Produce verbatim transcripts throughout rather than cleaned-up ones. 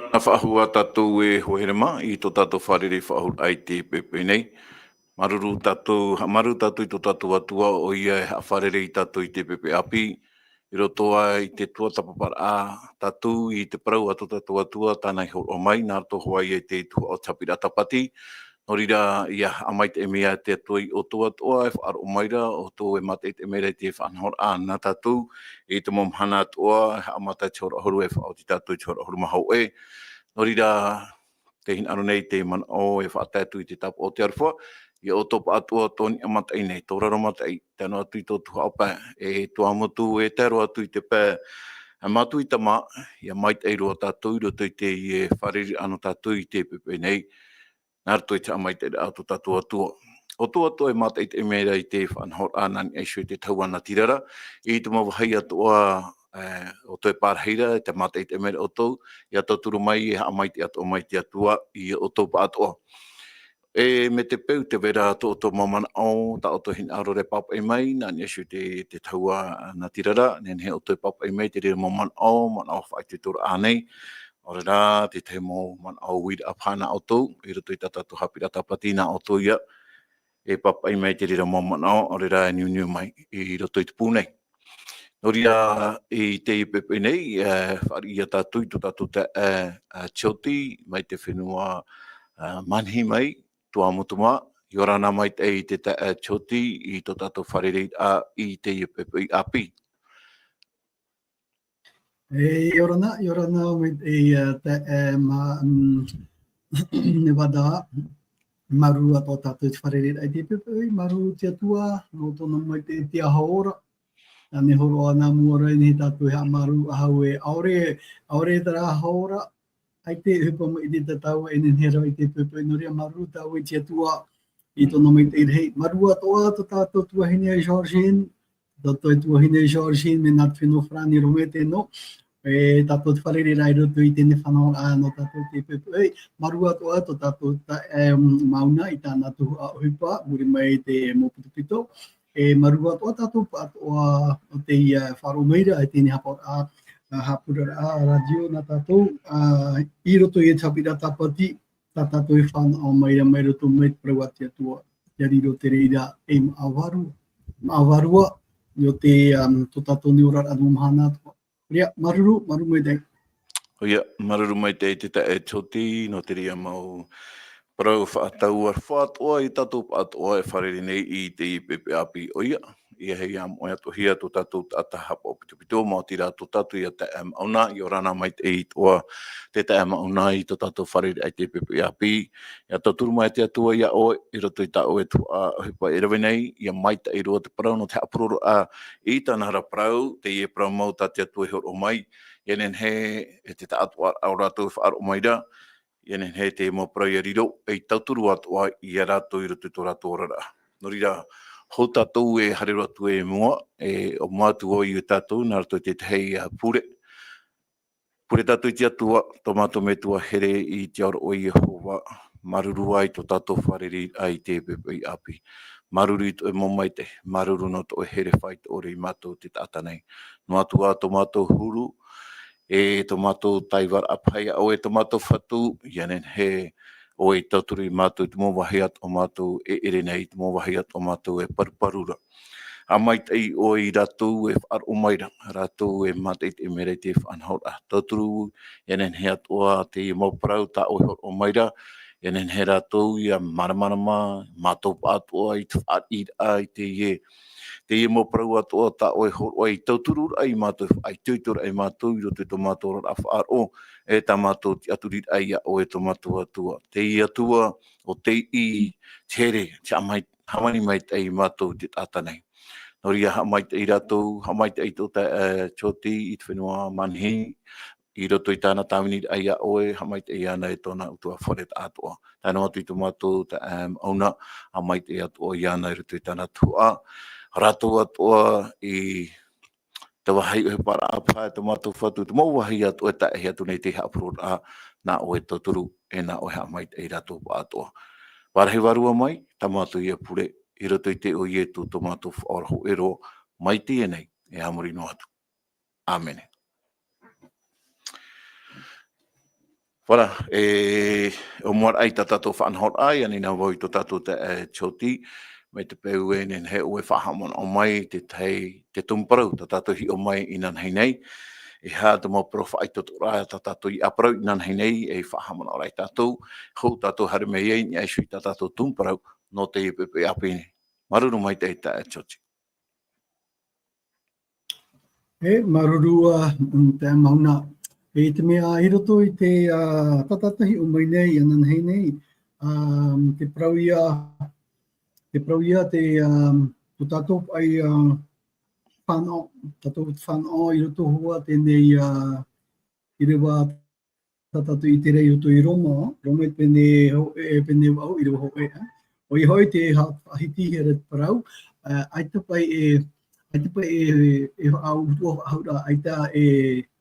Nā faʻahou tātou e hoa here mā i tō tātou fārerei faʻahou i te poipoi nei. Māuruuru tātou, haʻamāuruuru tātou i tō tātou Atua, ʻoia e haʻafārerei tātou i te poipoi ʻāpī. I roto i te tuatāpaparaʻa tātou i te parau a tō tātou Atua, tāna i hōroʻa mai, nā roto hoʻi i te tuhaʻa o te haʻapiʻiraʻa tāpati. Nō reira, ʻia haʻamaitaʻi mai te Atua ia ʻoutou atoʻa e faʻaroʻo mai ra, ʻoutou e mātaʻitaʻi mai ra i te faʻanahoraʻa nā tātou, i te mau mahana atoʻa, e haʻamata i te hora ʻahuru e faʻaoti tātou i te hora ʻahuru mā hōʻē. Nō reira, tē hinaʻaro nei te manaʻo e faʻatae atu i te tāpaʻo o te aroha, ia ʻoutou pāʻatoʻa tō niʻa mataʻi nei, tō raro mataʻi, tae noa atu i tō tuhaʻa pae, e Tuamotu, e tae roa atu i te pae, e Matuita mā, ʻia maitaʻi roa tātou i roto i teie fārereiraʻa nō tātou i te poipoi nei, nā roto i te haʻamaitaʻiraʻa o tō tātou Atua. ʻOutou atoʻa e mātaʻitaʻi mai ra i te faʻanahoraʻa nā niʻa iho i te tahua natirara, i te mau vāhi atoʻa, e, ʻoutou e pārahi ra, e te mātaʻitaʻi mai ra ʻoutou, ʻia tauturu mai, e haʻamaitaʻi atoʻa mai te Atua ia ʻoutou pāʻatoʻa. E, mai te peu tē vai ra tō ʻoutou mau manaʻo, tā ʻoutou hinaʻaro ra e pāpaʻi mai, nā niʻa iho i te, te tahua natirara, nehenehe ʻoutou e pāpaʻi mai te reira mau manaʻo, manaʻo faʻaitoitoraʻa nei, ʻaore rā, te tahi mau manaʻo uiraʻa paha nā ʻoutou, i roto i tā tātou haʻapiʻiraʻa tāpati nā ʻoutou ia, e pāpaʻi mai te reira mau manaʻo, ʻaore rā e niuniu mai i roto i te pū nei. Nō reira, i teie poipoi nei, e, fāriʻi ia tātou i tō tātou taeaʻe, e, Tioti, mai te fenua, e, Manihi mai, Tuamotu mā, ʻia ora na maitaʻi te taeaʻe Tioti i tō tātou fārereiraʻa i teie poipoi ʻāpī. E, ʻia ora na, ʻia ora na, mai, e, e, te, e, ma, mm, Nevada, māuruuru atoʻa tātou i te fārereiraʻa i te poipoi, māuruuru te Atua, nō tōna maitaʻi i te aho ora, ānei hōroʻa nā mua ra, nehenehe tātou e haʻamāuruuru ʻahau ē, ʻaore, ʻaore terā aho ora, ʻaita e ʻohipa maitaʻi te tatau, e nehenehe rā i te poipoi, nō reira māuruuru tāua i te Atua, i tōna maitaʻi rahi. Māuruuru atoʻa tō tātou tuahine Georgine, tō tātou tuahine Georgine, mai nā te fenua Farāni Rome tēnā, e, tātou te fārereiraʻa i roto i teie faʻanahoraʻa nō tātou i te poipoi. Māuruuru atoʻa tō tātou ta-, e, Mauna i tāna tuhaʻa ʻohipa, muri mai i te mau pitopito. E, māuruuru atoʻa tātou pāʻatoʻa o tei, e, faʻaroʻo mai ra i teie haʻapaʻoraʻa, e, haʻapurororaʻa rātio nā tātou, e, i roto i te haʻapiʻiraʻa tāpati, tā tātou e fānaʻo mai ra mai roto mai te parau a te Atua, ʻia riro te reira ei māʻa vārua, māʻa vārua, i te, um, tō tātou nei oraraʻa nō mahana atoʻa. Nō reira, māuruuru, māuruuru maitaʻi. ʻOia, māuruuru maitaʻi te taeaʻe Tioti, nō te reira mau parau faʻatau aroha atoʻa ia tātou pāʻatoʻa e fārerei nei i teie poipoi ʻāpī. ʻOia, ʻia hiʻo ʻia moʻe atoʻahia tō tātou taʻata haʻapaʻo pitopito, maoti rā tō tātou ia taeaʻe Mauna, ʻia ora na maitaʻi atoʻa te taeaʻe Mauna i tō tātou fārereiraʻa i te poipoi ʻāpī. ʻIa tauturu mai te Atua ia ʻoe, i roto i tā ʻoe tuhaʻa ʻohipa e rave nei, ʻia maitaʻi roa te parau nō te haʻapurororaʻa i tāna ra parau, teie parau mau tā te Atua i hōroʻa mai, ʻia nehenehe e te taʻatoʻaraʻa o rātou e faʻaroʻo mai ra, ʻia nehenehe te mau parau ʻia riro, ei tauturu atoʻa ia rātou i roto i tō rātou oraraʻa. Nō reira, hou tātou e haere roa atu i mua, e ʻōmua atu vau ia tātou, nā roto i te tahi, ā, pure. Pure tātou i te Atua, tō mātou Metua here i te Atua ʻo Iehova, māuruuru ā i tō tātou fārereiraʻa i te poipoi ʻāpī. Māuruuru i tō ʻoe mau maitaʻi, māuruuru nō tō ʻoe here faʻaitoito ia mātou te taʻata nei. Noa atu ā tō mātou huru, e tō mātou taiʻoraʻa paʻi ia ʻoe tō mātou Fatu, ʻia nehenehe ʻoe e tauturu ia mātou i te mau vāhi atoʻa mātou e ʻere nei, i te mau vāhi atoʻa mātou e paruparu ra. Haʻamaitaʻi ʻoe ia rātou e faʻaroʻo mai ra, rātou e mātaʻitaʻi mai ra i te faʻanahoraʻa. Tauturu, ʻia nehenehe atoʻa teie mau parau tā ʻoe e hōroʻa mai ra, ʻia nehenehe rātou ʻia māramarama, mātou pāʻatoʻa i te fāriʻiraʻa i teie, teie mau parau atoʻa tā ʻoe e hōroʻa i tauturu ai mātou, e faʻaitoitoraʻa ia mātou i roto i tō mātou oraraʻa faʻaroʻo, e tā mātou tiʻaturiraʻa ia ʻoe tō mātou Atua. Teie Atua, ʻo tei ʻī, te here, te haʻamai-, hāmani maitaʻi ia mātou te taʻata nei. Nō reira haʻamaitaʻi ia rātou, haʻamaitaʻi tō tā, e, Tioti i te fenua Manihi, i roto i tāna tāviniraʻa ia ʻoe, haʻamaitaʻi iāna e tōna ʻutuāfare taʻatoʻa. Tae noa atu i tō mātou, tā, e, Mauna, haʻamaitaʻi atoʻa iāna i roto i tāna tuhaʻa. Rātou atoʻa i te vāhi ʻohiparaʻa paʻi tō mātou Fatu, te mau vāhi atoʻa e tae atu nei te haʻapurororaʻa, nā ʻoe e tauturu, e nā ʻoe e haʻamaitaʻi ia rātou pāʻatoʻa. Pārahi vārua mai, tā mātou ia pure, i roto i te iʻoa o Ietu tō mātou Faʻaora hōʻē roa, mai teie nei, e a muri noa atu. ʻĀmene. Voilà, e, ʻo mua rā i tā tātou faʻanahoraʻa, ʻia ani na vau i tō tātou te, e, tioti, mai te peu e nehenehe ʻoe e faʻahaʻamanaʻo mai te tahi, te tumu parau, tā tātou i hiʻo mai inanahi nei, e aha te mau parau faʻaitoitoraʻa tā tātou i ʻāparau inanahi nei, e faʻahaʻamanaʻo ra ia tātou, hou tātou haere mai ai, i niʻa iho i tā tātou tumu parau, nō teie poʻipoʻi ʻāpī nei. Māuruuru maitaʻi, e, tioti. E, māuruuru, ā, mm, te mau nā. E, i te mea, i roto i te, ā, tā tātou i hiʻo mai nei, inanahi nei, ā, te parau ia, te parau ia, te, ā, tō tātou paʻi, ā, fānaʻo, tātou fānaʻo, i roto hoʻi teie, ā, ʻīrava tā tātou i tere i roto i Roma, Roma i te pene hōʻē, e, pene vaʻu, ʻīrava hōʻē, ā. ʻOia hoʻi te ha-, faʻahitihia ra te parau, ā, ʻaita paʻi e, ʻaita paʻi e, e faʻautuʻa faʻahou ra, ʻaita e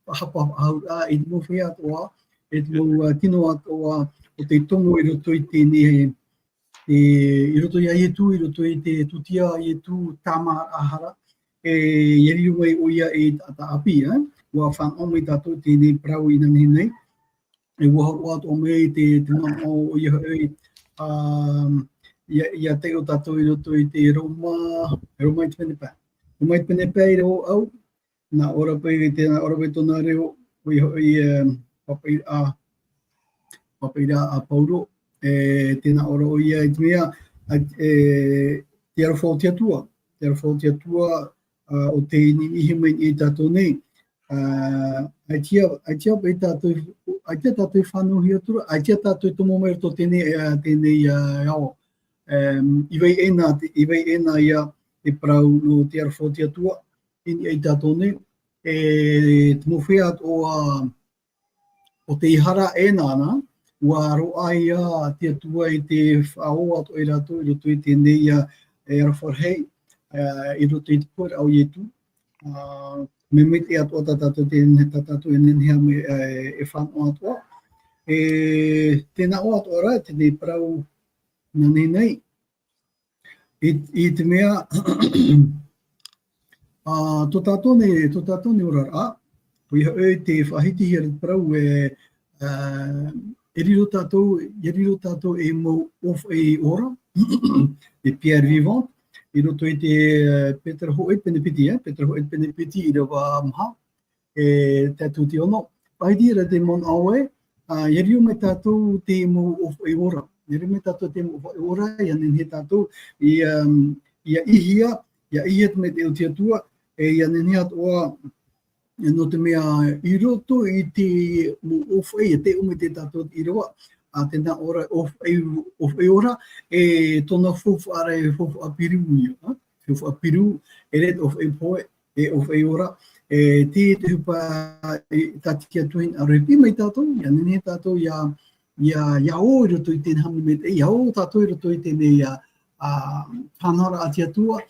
faʻahapa faʻahou ra, i te mau feiā atoʻa, i te mau, ā, tino atoʻa, ʻo tei tomo i roto i teie, e, i roto ia Ietu, i roto i te tūtia a Ietu, tāmāraʻa hara, e, ʻia riro mai ʻoia ei taʻata ʻāpī, ā. ʻUa fānaʻo mai tātou teie parau inanahi nei, e, ʻua hōroʻa atoʻa mai te, te manaʻo ʻoia hoʻi, ā, ʻia, ʻia taiʻo tātou i roto i te Roma, Roma i te pene pae. Roma i te pene pae, ʻīrava vaʻu, nā ʻō ra paʻi, tē nā ʻō ra paʻi tōna reo, ʻoia hoʻi, e, faʻaʻī-, ā, faʻaʻīrā a Pauro, e, tē nā ʻō ra ʻoia i te mea, ā, e, te aroha o te Atua, te aroha o te Atua, ā, ʻo tei niʻihi mai i tātou nei, ā, ʻaita, ʻaita paʻi tātou, ʻaita tātou i fānauhia atu ra, ʻaita tātou i tomo mai i roto teie, ā, teie, ā, ao. Em, i vai ʻē na, te, i vai ʻē na ia te parau nō te aroha o te Atua, i niʻa ia tātou nei, e te mau feiā atoʻa, ā, ʻo tei hara ʻē na, ʻua roaʻa ia te Atua i te faʻaō atoʻa ia rātou i roto i teie, ā, e aroha rahi, ā, i roto i te puaraʻa o Ietu. Ā, mea maitaʻi atoʻa tā tātou te, tā tātou e nehenehe mai, ā, e fānaʻo atoʻa. E, tē nā ʻō atoʻa ra, teie parau inanahi nei, i, i te mea, ā, tō tātou nei, tō tātou nei oraraʻa, ʻoia hoʻi te faʻahitihia ra te parau e, ā, e riro tātou, e riro tātou ei mau ʻōfaʻi ora, les pierres vivantes, i roto i te, ā, Petero hōʻē pene piti, ā, Petero hōʻē pene piti, ʻīrava maha, e tae atu i te ono. Faʻahiti ra te manaʻo ē, ā, ʻia riro mai tātou te mau ʻōfaʻi ora. ʻIa riro mai tātou te mau ʻōfaʻi ora, ʻia nehenehe tātou, ʻia, um, ʻia ʻīhia, ʻia ʻīhia te mea o te Atua, e ʻia nehenehe atoʻa, e nō te mea i roto i te mau ʻōfaʻi, e taiʻo mai tātou i te ʻīrava, ā, tē nā ʻō ra ʻōfaʻi, ʻōfaʻi ora, e tōna faufaʻa ra, e faufaʻa piru ia, ā? Faufaʻa piru, ʻeʻere te ʻōfaʻi pohe, e ʻōfaʻi ora, e, te, te ʻohipa, e, tā te Atua i hinaʻaro e piʻi mai tātou, ʻia nehenehe tātou ʻia, ʻia, ʻia ō i roto i teie hāmani maitaʻi, ʻia ō tātou i roto i teie, ā, ā, faʻanahoraʻa a te Atua,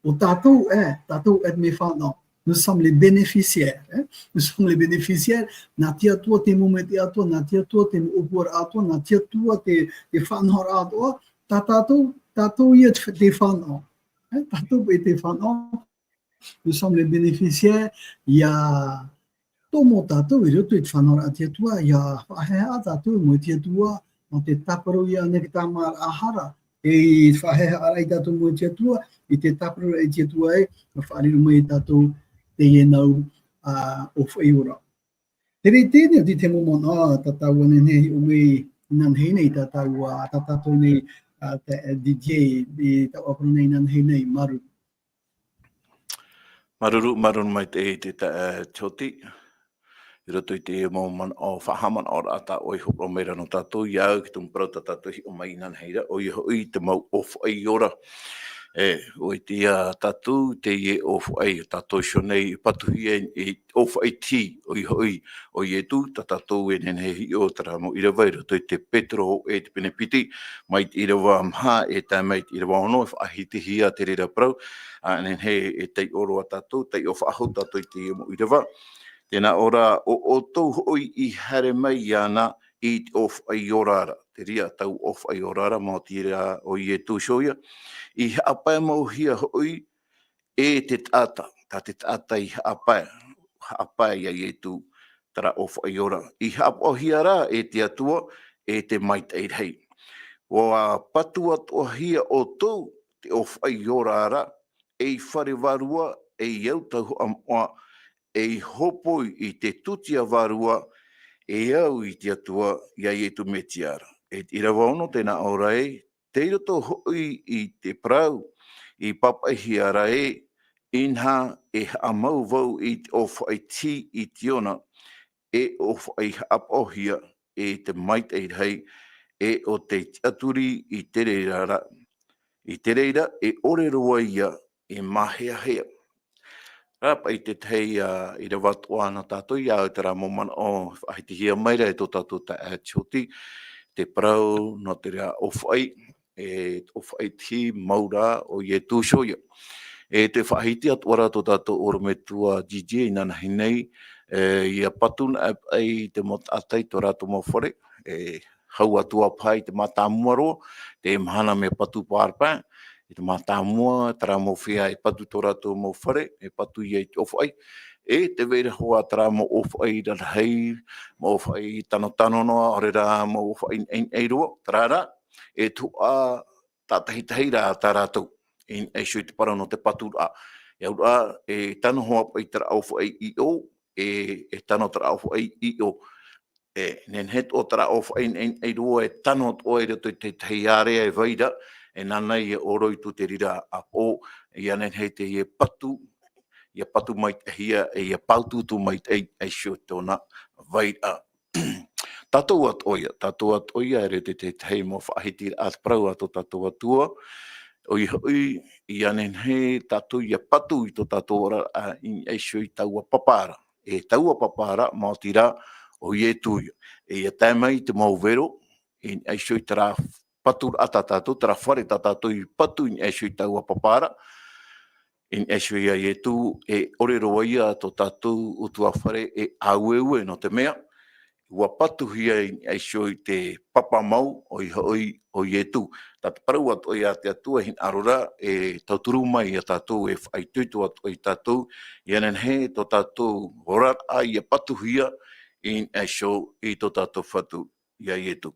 ʻo tātou, e, tātou e te mea fānaʻo. Nous sommes les bénéficiaires, hein? Nous sommes les bénéficiaires, nā te Atua te mau maitaʻi atoʻa, nā te Atua te mau ʻōpuaraʻa atoʻa, nā te Atua te, te faʻanahoraʻa atoʻa, tā tātou, tātou ia te, te fānaʻo. E, tātou e te fānaʻo, nous sommes les bénéficiaires, ʻia tomo tātou i roto i te faʻanahoraʻa a te Atua, ʻia faʻahaʻehaʻa tātou mai te Atua, nō te tāparu ia nei te tāmāraʻa hara, e faʻahaʻehaʻa ai tātou mai te Atua, i te tāparu i te Atua e, ʻia faʻariro mai tātou teie nau, ā, ʻōfaʻi ora. Terā teie nei, ʻo te mau manaʻo, ā, tā tāua nei, nei, ʻo mai, inanahi nei, tā tāua, tā tātou nei, ā, te, e, D J, i taua parau nei, inanahi nei, māuruuru. Māuruuru, māuruuru maitaʻi te, te, e, tioti. I roto i te mau manaʻo, faʻahaʻamanaʻoraʻa tā ʻoe i hōroʻa mai ra nō tātou, ʻia au i te tumu parau tā tātou i hiʻo mai inanahi ra, ʻoia hoʻi te mau ʻōfaʻi ora. E, ʻoia tātou, teie ʻōfaʻi, tātou iho nei, i patuhia i, i ʻōfaʻi tī, ʻoia hoʻi, ʻo Ietu, tā tātou e nehenehe e hiʻo, terā mau ʻīrava i roto i te Petero hōʻē te pene piti, mai te ʻīrava maha, e tae mai te ʻīrava ono, e faʻahitihia te reira parau, ā, e nehenehe e taiʻo roa tātou, taiʻo faʻahou tātou i teie mau ʻīrava. Tē nā ʻō ra, ʻo ʻoutou hoʻi i haere mai iāna i te ʻōfaʻi ora ra. Terā taua ʻōfaʻi ora ra, maoti rā ʻo Ietu iho ia. I haʻapae mau hia hoʻi, e te taʻata, tā te taʻata i haʻapae, haʻapae ia Ietu, terā ʻōfaʻi ora. I haʻapaʻohia rā e te Atua, e te maitaʻi rahi. ʻUa patu atoʻahia ʻoutou te ʻōfaʻi ora ra, ei fare vārua, ei au tauhaʻa moʻa, ei hōpoi i te tūtia vārua, e au i te Atua, iā Ietu Metia ra. E te ʻīrava ono tē nā ʻō ra ē, tei roto hoʻi i te parau, i pāpaʻihia ra ē, inaha e haʻamau vau i te ʻōfaʻi tihi i te ona, e ʻōfaʻi haʻapaʻohia, e te maitaʻi rahi, e ʻo te tiʻaturi i te reira ra, i te reira, e ʻore roa ia, e māheahea. Rā paʻi te tahi, ā, ʻīrava atoʻa nā tātou, ia au terā mau manaʻo faʻahitihia mai ra e tō tātou taeaʻe Tihoti, te parau nō terā ʻōfaʻi, e ʻōfaʻi tihi mau ra ʻo Ietu iho ia. E te faʻahiti atoʻa ra tō tātou ʻorometua Didier inanahi nei, e, ʻia patu na paʻi te mau taʻata i tō rātou mau fare, e, hau atu ā paʻi i te mātāmua roa, te mahana mea patu parapin, i te mātāmua, terā mau feiā e patu tō rātou mau fare, e patu ia i te ʻōfaʻi, e tē vai ra hoʻi terā mau ʻōfaʻi rarahi, mau ʻōfaʻi tanotano noa, ʻaore rā mau ʻōfaʻi naʻinaʻi roa, terā rā, e tuhaʻa tātahitahi rā tā rātou, i niʻa iho i te parau nō te paturaʻa. E au ra, e tano hoʻi paʻi terā ʻōfaʻi ʻiʻo, e, e tano terā ʻōfaʻi ʻiʻo. E nehenehe atoʻa terā ʻōfaʻi naʻinaʻi roa e tano atoʻa i roto i te tahi ārea e vai ra, e nāna ia ʻōroitu te reira ʻāpoʻo, ʻia nehenehe teie patu, ʻia patu maitaʻihia, e ʻia pāutuutu maitaʻi, iho i tōna vairaʻa. Tātou atoʻa ia, tātou atoʻa ia, e riro te tahi mau faʻahitiraʻa te parau a tō tātou Atua, ʻoia hoʻi, ʻia nehenehe tātou ʻia patu i tō tātou oraraʻa i niʻa iho i taua papa ra. E taua papa ra, maoti rā, ʻo Ietu ia. E ʻia tae mai te mau vero, i niʻa iho i terā paturaʻa tā tātou, terā fare tā tātou i patu i niʻa iho i taua papa ra, i niʻa iho ia Ietu, e ʻore roa ia tō tātou ʻutuāfare e aueue, nō te mea, ʻua patuhia i niʻa iho i te papa mau, ʻoia hoʻi ʻo Ietu. Tā te parau atoʻa ia te Atua e hinaʻaro ra, e tauturu mai ia tātou, e faʻaitoito atoʻa ia tātou, ʻia nehenehe tō tātou oraraʻa ʻia patuhia i niʻa iho i tō tātou Fatu, iā Ietu.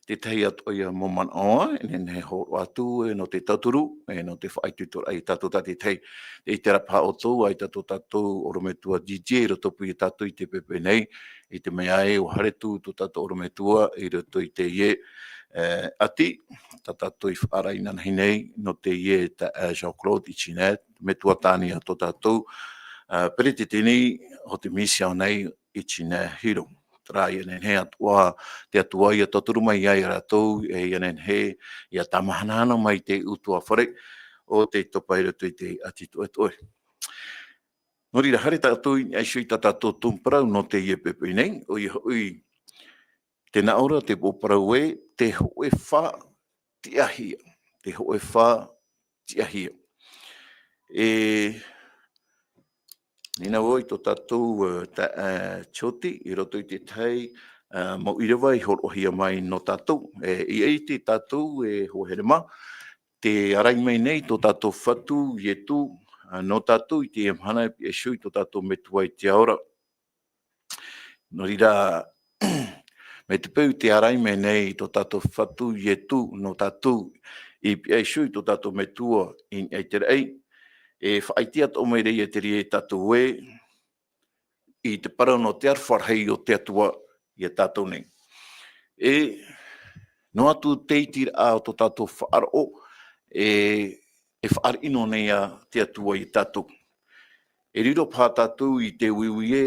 Te tahi atoʻa ia mau manaʻo, e nehenehe e hōroʻa atu, e nō te tauturu, e nō te faʻaitoitoraʻa ia tātou tātaʻitahi. E ʻite ra paha ʻoutou, ʻaita tō tātou ʻorometua Didier i roto paʻi ia tātou i te poʻipoʻi nei, i te mea ē, ʻua haere atu tō tātou ʻorometua i roto i teie, e, ʻati, tā tātou i faʻaara inanahi nei, nō teie taeaʻe, e, Jean-Claude Ichinette, metua tāne a tō tātou, e, peretiteni o te misiō nei, Ichinette Hiro. Terā ïa nehenehe atoʻa, te Atua ïa tauturu mai ai ia rātou, e ïa nehenehe, ïa tāmahanahana mai te ʻutuāfare o te topa i roto i te ʻati toʻetoʻe. Nō reira, haere tātou i niʻa iho i tā tātou tumu parau nō teie poʻipoʻi nei, ʻoia hoʻi, tē nā ʻō ra te mau parau ē, te hōʻē fā tiʻahia, te hōʻē fā tiʻahia. E, nīnau i tō tātou, e, ta-, e, tioti, i roto i te tahi, e, mau ʻīrava i hōroʻahia mai nō tātou. E, ʻia ʻite tātou, e hoa here mā, tē ārai mai nei tō tātou Fatu, Ietu, e, nō tātou i teie mahana e pihaʻi iho i tō tātou Metua i te ao ra. Nō reira, mai te peu tē ārai mai nei tō tātou Fatu Ietu nō tātou i pihaʻi iho i tō tātou Metua i niʻa i te raʻi, e faʻaʻite atoʻa mai ra ïa te reira ia tātou ē, i te parau nō te aroha rahi o te Atua ia tātou nei. E noa atu te iti ra o tō tātou faʻaroʻo, e, e fāriʻi noa nei ā te Atua ia tātou. E riro paha tātou i te uiui ē,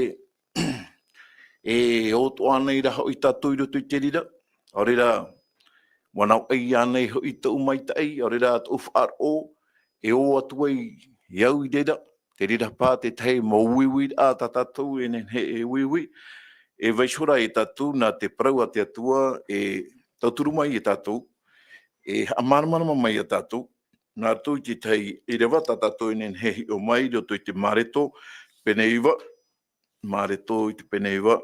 e ʻō atoʻa nei ra hoʻi tātou i roto i te reira, ʻaore rā, ʻua nau ʻai ānei hoʻi tōʻu maitaʻi, ʻaore rā tōʻu faʻaroʻo, e ʻō atu ai au i reira, te reira paha te tahi mau uiuiraʻa tā tātou e nehenehe e uiui, e vaiiho ra ia tātou nā te parau a te Atua, e tauturu mai ia tātou, e haʻamāramarama mai ia tātou, nā roto i te tahi ʻīrava tā tātou e nehenehe e hiʻo mai, i roto i te Mareko, pene iva, Mareko i te pene iva.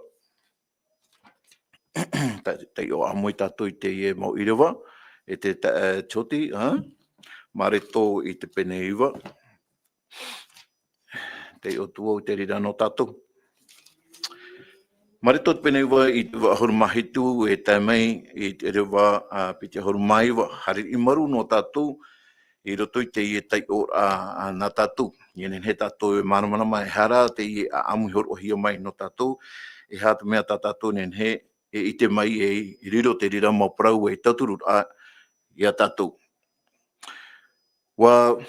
Ta-, taiʻo ʻāmui tātou i teie mau ʻīrava, e te ta-, e, tioti, ha? Mareko i te pene iva. Taiʻo atu vau i te reira nō tātou. Mareto te pene iva i te ʻahuru mā hitu e tae mai i te ʻīrava, ā, piti ʻahuru mā iva, haere i maru nō tātou i roto i teie taiʻoraʻa, ā, nā tātou. ʻIa nehenehe tātou e māramarama e aha rā teie ʻāʻamu i hōroʻahia mai nō tātou, e aha te mea tā tātou e nehenehe e ʻite mai e riro te reira mau parau e tautururaʻa ia tātou. ʻUa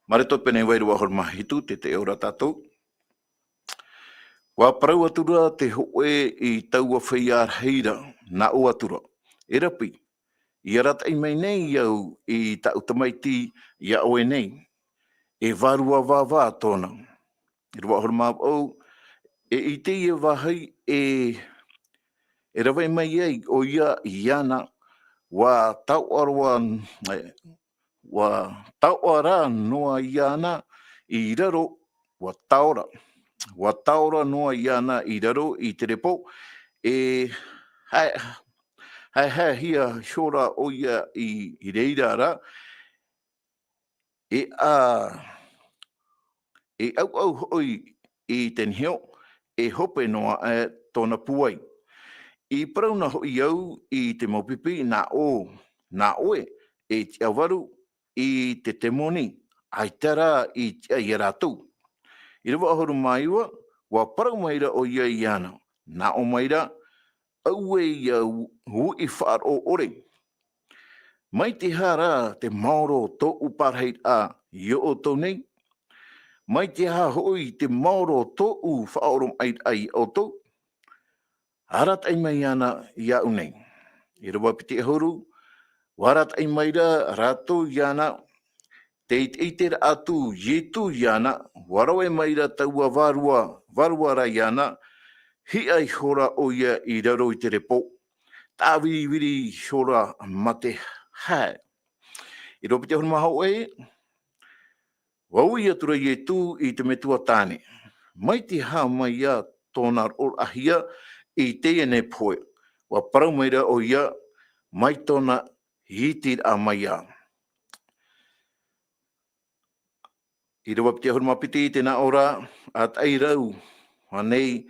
Mareto te pene iva ʻīrava ʻahuru mā hitu, tē taiʻo ra tātou. ʻUa parau atu ra te hōʻē i taua feiā rahi ra, nā ʻō atu ra: E rapi, i arataʻi mai nei au i tāʻu tamaiti ia ʻoe nei, e vārua vāvā tōna. ʻĪrava ʻahuru mā vaʻu, e i teie vāhi e, e rave mai ai ʻoia iāna, ʻua taoʻa roa, e, ʻua taoʻa rā noa iāna i raro, ʻua taora. ʻUa taora noa iāna i raro i te repo, e hae-, haehaehia ihora ʻoia i, i reira ra, e ʻa-, e ʻauʻau hoʻi i te niho, e hope noa aʻe tōna pūai. I parau na hoʻi au i te mau pipi, nā ʻō, nā ʻoe, e tiʻavaru i te temoni, ʻaita rā i tiʻa ia rātou. ʻĪrava ʻahuru mā iva, ʻua parau mai ra ʻoia iāna, nā ʻō mai ra, Auē ia u-, uʻi faʻaroʻo ʻore. Mai te aha rā te maoro o tōʻu parahiraʻa ia ʻoutou nei? Mai te aha hoʻi te maoro o tōʻu faʻaoromaʻiraʻa ia ʻoutou? Arataʻi mai iāna iāʻu nei. ʻĪrava piti ʻahuru, ʻua arataʻi mai ra rātou iāna, tē ʻiteʻiteraʻa atu Ietu iāna, ʻua rave mai ra taua vārua, vārua ra iāna, hiʻa ihora ʻoia i raro i te repo, tāviriviri ihora mā te hae. ʻĪrava piti ʻahuru mā hōʻē, ʻua ui atu ra Ietu i te metua tāne. Mai te aha mai ā tōna roʻoraʻahia i teie nei pohe? ʻUa parau mai ra ʻoia, mai tōna iti rā mai ā. ʻĪrava piti ʻahuru mā piti, tē nā ʻō ra, ʻa taʻi rau, ānei,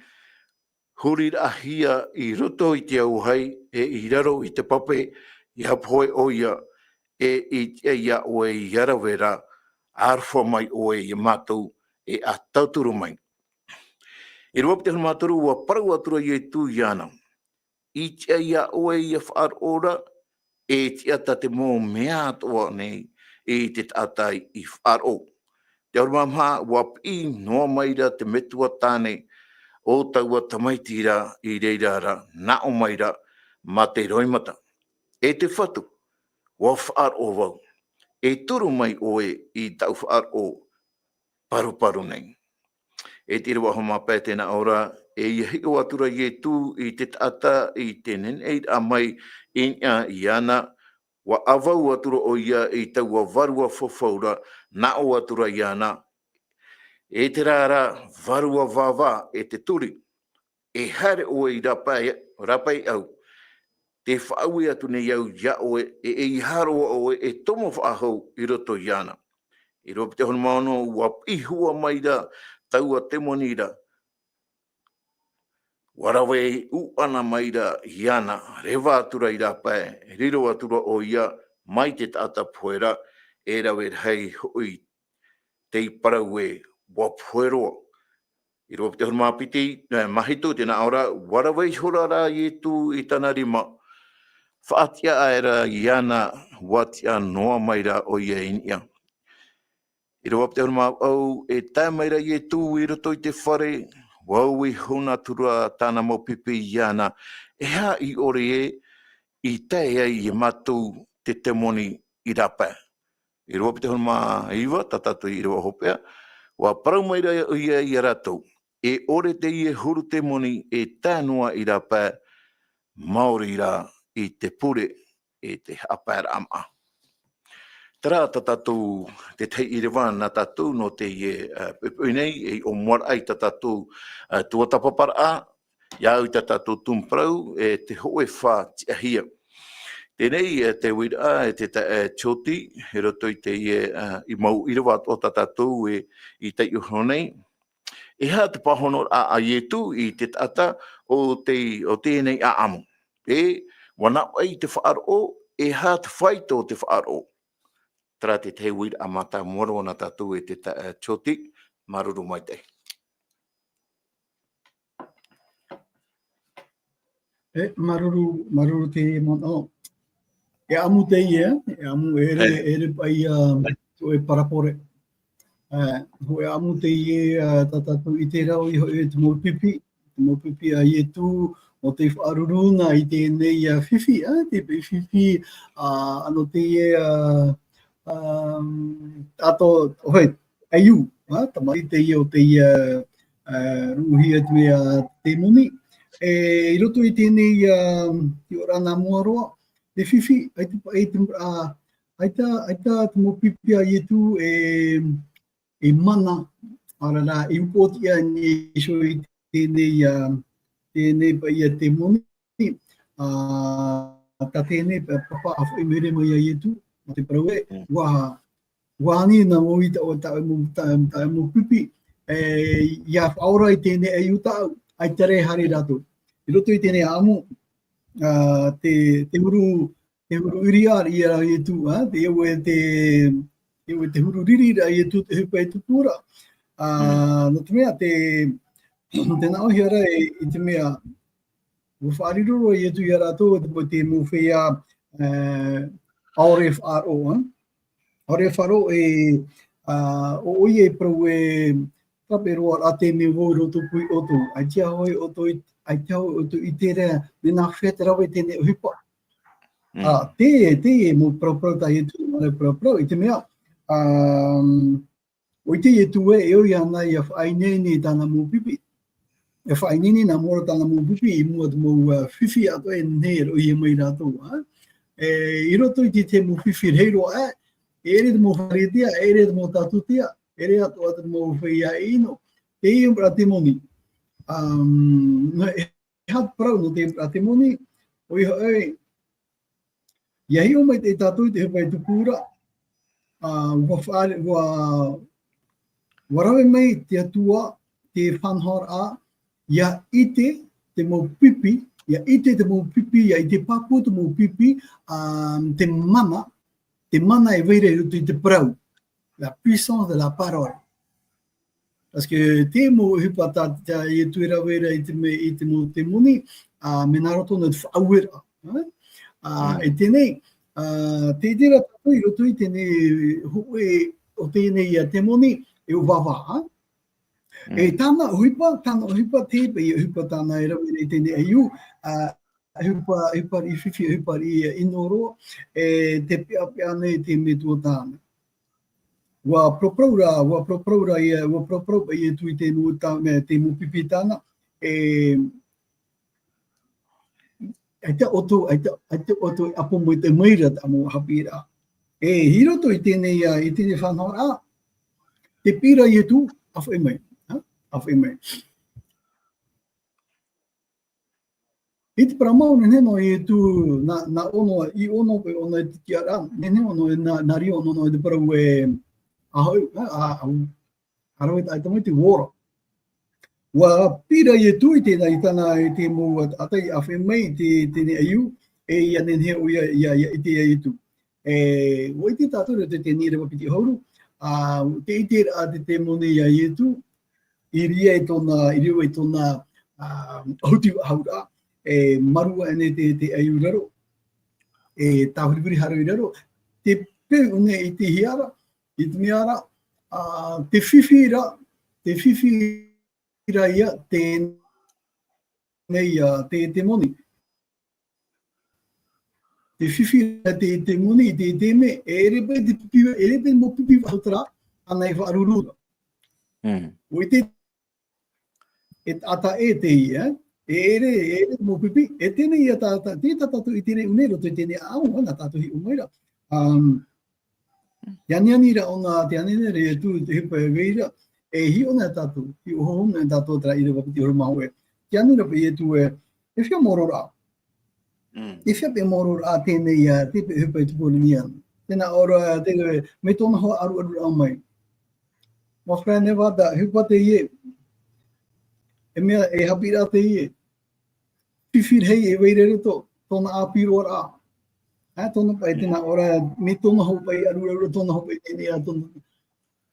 huriraʻahia i roto i te auahi, e i raro i te pape, ʻia pohe ʻoia, e i tiʻa ia ʻoe ʻia rave ra, aroha mai ʻoe ia mātou, e ʻa tauturu mai. ʻĪrava piti ʻahuru mā toru, ʻua parau atu ra Ietu iāna. I tiʻa ia ʻoe ʻia faʻaroʻo ra, e tiʻa tā te mau mea atoʻa nei i te taʻata i faʻaroʻo. Te ʻahuru mā maha, ʻua piʻi noa mai ra te metua tāne o taua tamaiti ra i reira ra, nā ʻō mai ra mā te roimata: E te Fatu, ʻua faʻaroʻo vau. E turu mai ʻoe i tāʻu faʻaroʻo paruparu nei. E te ʻīrava ʻahuru mā pae, tē nā ʻō ra, e ʻia hiʻo atu ra Ietu i te taʻata i te neneʻiraʻa mai i niʻa iāna, ʻua ʻavau atu ra ʻoia i taua vārua faufaʻa ra, nā ʻō atu ra iāna, E terā rā vārua vāvā, e te turi, e haere ʻoe i rāpae, rāpae au, tē faʻaue atu nei au ia ʻoe, e, e ʻeiaha roa ʻoe e tomo faʻahou i roto iāna. ʻĪrava piti ʻahuru mā ono, ʻua piʻi hua mai ra taua temoni ra, ʻua rave ʻuʻana mai ra iāna, reva atu ra i rāpae, riro atu ra ʻoia mai te taʻata pohe ra, e rave rahi hoʻi tei parau ē, ʻua pohe roa. ʻĪrava piti ʻahuru mā piti, e, mā hitu, tē nā ʻō ra, ʻua rave ihora rā Ietu i tāna rima, faʻatiʻa aʻera iāna, ʻua tiʻa noa mai ra ʻoia i niʻa. ʻĪrava piti ʻahuru mā vaʻu, e tae mai ra Ietu i roto i te fare, ʻua ui huna atu ra tāna mau pipi iāna, E aha i ʻore ē, i tae ai ia mātou te temoni i rāpae? ʻĪrava piti ʻahuru mā iva, tā tātou ʻīrava hopeʻa, ʻua parau mai ra ʻoia ia rātou, E ʻore teie huru temoni e tae noa i rāpae, maori rā i te pure, e te haʻapaeraʻa māʻa. Terā tā tātou te tahi ʻīrava nā tātou nō teie, ā, poʻipoʻi nei, e ʻōmuaraʻa i tā tātou, ā, tuatāpaparaʻa, ʻia au i tā tātou tumu parau, e te hōʻē fā tiʻahia. Teie, e, te uiraʻa, e te ta-, e, tioti, i roto i teie, ā, i mau ʻīrava atoʻa tā tātou e, i taiʻo iho nei. E aha te pāhonoraʻa a Ietu i te taʻata o te, o teie nei ʻāʻamu? E, ʻua nā ʻō i te faʻaroʻo, e aha te fāito o te faʻaroʻo? Terā te tahi uiraʻa mātāmua roa nā tātou e te ta-, e, Tioti, māuruuru maitaʻi. E, māuruuru, māuruuru te manaʻo. E ʻāʻamu teie, e ʻāʻamu, e ʻere, e ʻere paʻi, ā, hōʻē parabole. Ā, hōʻē ʻāʻamu teie, ā, tā tātou i ʻite ra ʻoia hoʻi te mau pipi, te mau pipi a Ietu, nō te faʻaruruhia i teie nei, ā, fifi, ā, te piʻi fifi, ā, nō teie, ā, ā, ā, tō, ʻoia, ʻaiū, ā, tamaʻi teie o teie, ā, ā, rūʻihia te mea tēmoni. E, i roto i teie nei, ā, i ora nā mua roa, te fifi, ʻaita, ʻaita, ā, ʻaita, ʻaita te mau pipi a Ietu e, e mana, ʻaore rā, e upoʻotiʻa nei iho i teie nei, ā, teie nei paʻi tēmoni, ā, tā teie nei pa-, papa ʻāfaʻi maitaʻi mai a Ietu, nō te parau ē, Mm. ʻUa, ʻua ani nā mau i tā, tā mau, tā, tā mau pipi, e, ʻia faʻaora i teie nei ʻaiū tāʻu, ʻaita rā e haere rātou. I roto i teie nei ʻāʻamu, ā, te, te huru, te huru ʻiriʻa ia a Ietu, ā, te, ʻoia te, ʻoia te huru riri ra a Ietu, te ʻohipa e tupu ra. Ā, Mm. nō te mea, te, tē nā ʻōhia ra e, i te mea, ʻua faʻariro roa Ietu ia rātou, te, te mau feiā, ā, ʻaore e faʻaroʻo, ā. ʻAore e faʻaroʻo e, ā, ʻo, ʻoia e parau ē, tāpeʻa roa rā te mea vau i roto pū ia ʻoutou. ʻAita hoʻi ʻoutou i, ʻaita hoʻi ʻoutou i ʻite ra, mea nā hea te rave teie nei ʻohipa. Mm. Ā, te, te mau paraparau tā Ietu, mau paraparau, i te mea, ā, ʻua ʻite Ietu ē, e ʻoia ana ʻia faʻaineine tāna mau pipi. E faʻaineine nā mua ra tāna mau pipi, i mua i te mau, ā, fifi atoʻa e nehenehe e roʻohia mai rātou, ā. E, i roto i te, te mau fifi rahi roa, ā, e ʻere te mau Pharisea, e ʻere te mau Tūtia, e ʻere atoʻa te mau feiā ʻino. Teie mau tēmoni. Um, e aha te parau nō teie mau tēmoni, ʻoia hoʻi, ʻia hiʻo mai tātou i te ʻohipa e tupu ra, ā, ʻua faʻare-, ʻua, ʻua rave mai te Atua, te faʻanahoraʻa, ʻia ʻite te mau pipi, ʻia ʻite te mau pipi, ʻia ʻite pāpū te mau pipi, ā, te mana, te mana e vai ra i roto i te parau. La puissance de la parole. Parce que te mau ʻohipa tā, tā Ietu e rave ra i te me-, i te mau tēmoni, ā, mea nā roto nō te faʻaueraʻa, ā? Ā, Mm. e teie nei, ā, tē ʻite ra tātou i roto i teie nei hōʻē o teie nei, ā, tēmoni, e ʻo Vava, ā? E Mm. tāna ʻohipa, tāna ʻohipa te, e ʻohipa tāna e rave ra i teie nei ʻaiū, ā, ʻohipa, ʻohipa riʻi fifi, ʻohipa riʻi ʻino roa, e tē peʻapeʻa nei te metua tāna. ʻUa paraparau ra, ʻua paraparau ra ïa, ʻua paraparau paʻi Ietu i te mau tā-, me-, te mau pipi tāna, e, ʻaita ʻoutou, ʻaita, ʻaita ʻoutou e ʻapo mai te, mai ra te mau haʻapiʻiraʻa. E, i roto i teie nei, ā, i teie nei faʻanahoraʻa, tē piʻi ra Ietu, ʻāfaʻi mai, ha? ʻĀfaʻi mai. I te parau mau, nehenehe noa Ietu, nā, nā ʻō noa, i ʻō noa paʻi ʻōna i te tiʻaraʻa, nehenehe ʻōna, nā, nā reira ʻōna i te parau ē, ā, ā, ā, ā, ā rave tāʻu i te mau i te water. ʻUa piʻi ra Ietu i te, i tāna, i te mau taʻata i ʻāfaʻi mai i te, teie nei ʻaiū, e ʻia nehenehe ʻoia, ʻia, ʻia ʻite ia Ietu. E, ʻua ʻite tātou i roto i teie nei ʻīrava piti ʻahuru, ā, tē ʻite ra te tēmoni ia Ietu, i reira i tōna, i reira i tōna, ā, ʻahuti faʻahou ra, e, mārua aʻe nei te, te ʻaiū i raro, e tāviriviri haere i raro, tē peu nei i te hiʻo ra, i te mea ra, ā, tē fifi ra, tē fifi ra ïa, teie nei, ā, te, tēmoni. Tē fifi ra te, tēmoni, te, te mea, e ʻere paʻi te pipi, e ʻere paʻi mau pipi faʻahou terā, ānei faʻaruru ra. Mm. ʻUa ʻite, e taʻata ʻē teie, e ʻere, e ʻere mau pipi, e teie nei ïa tā, tā, te tā tātou i te reira i roto i teie nei ʻāʻamu, nā tātou hiʻo mai ra. Um, Te aniani ra ʻōna, te aniani ra Ietu, te ʻohipa e vai ra, e hiʻo na tātou, hiʻo hou na tātou terā ʻīrava piti ʻahuru mā hōʻē. Te ani ra paʻi Ietu ē, e feiā mau oraraʻa. Mm. E feiā paʻi mau oraraʻa teie nei ïa, te paʻi ʻohipa e tupu ra ʻōna. Tē nā ʻō ra, te, mai tōna hoa ʻaruʻaruraʻa mai. Mon frère Nevada, ʻohipa teie, mea e haʻapiʻiraʻa teie. Fifi rahi e vai ra i roto, tōna ʻāpī roa rā. Ā, tōna paʻi tēnā ora, me tōna hōpeʻa, arurarura tōna hōpeʻa, teie ā tōna.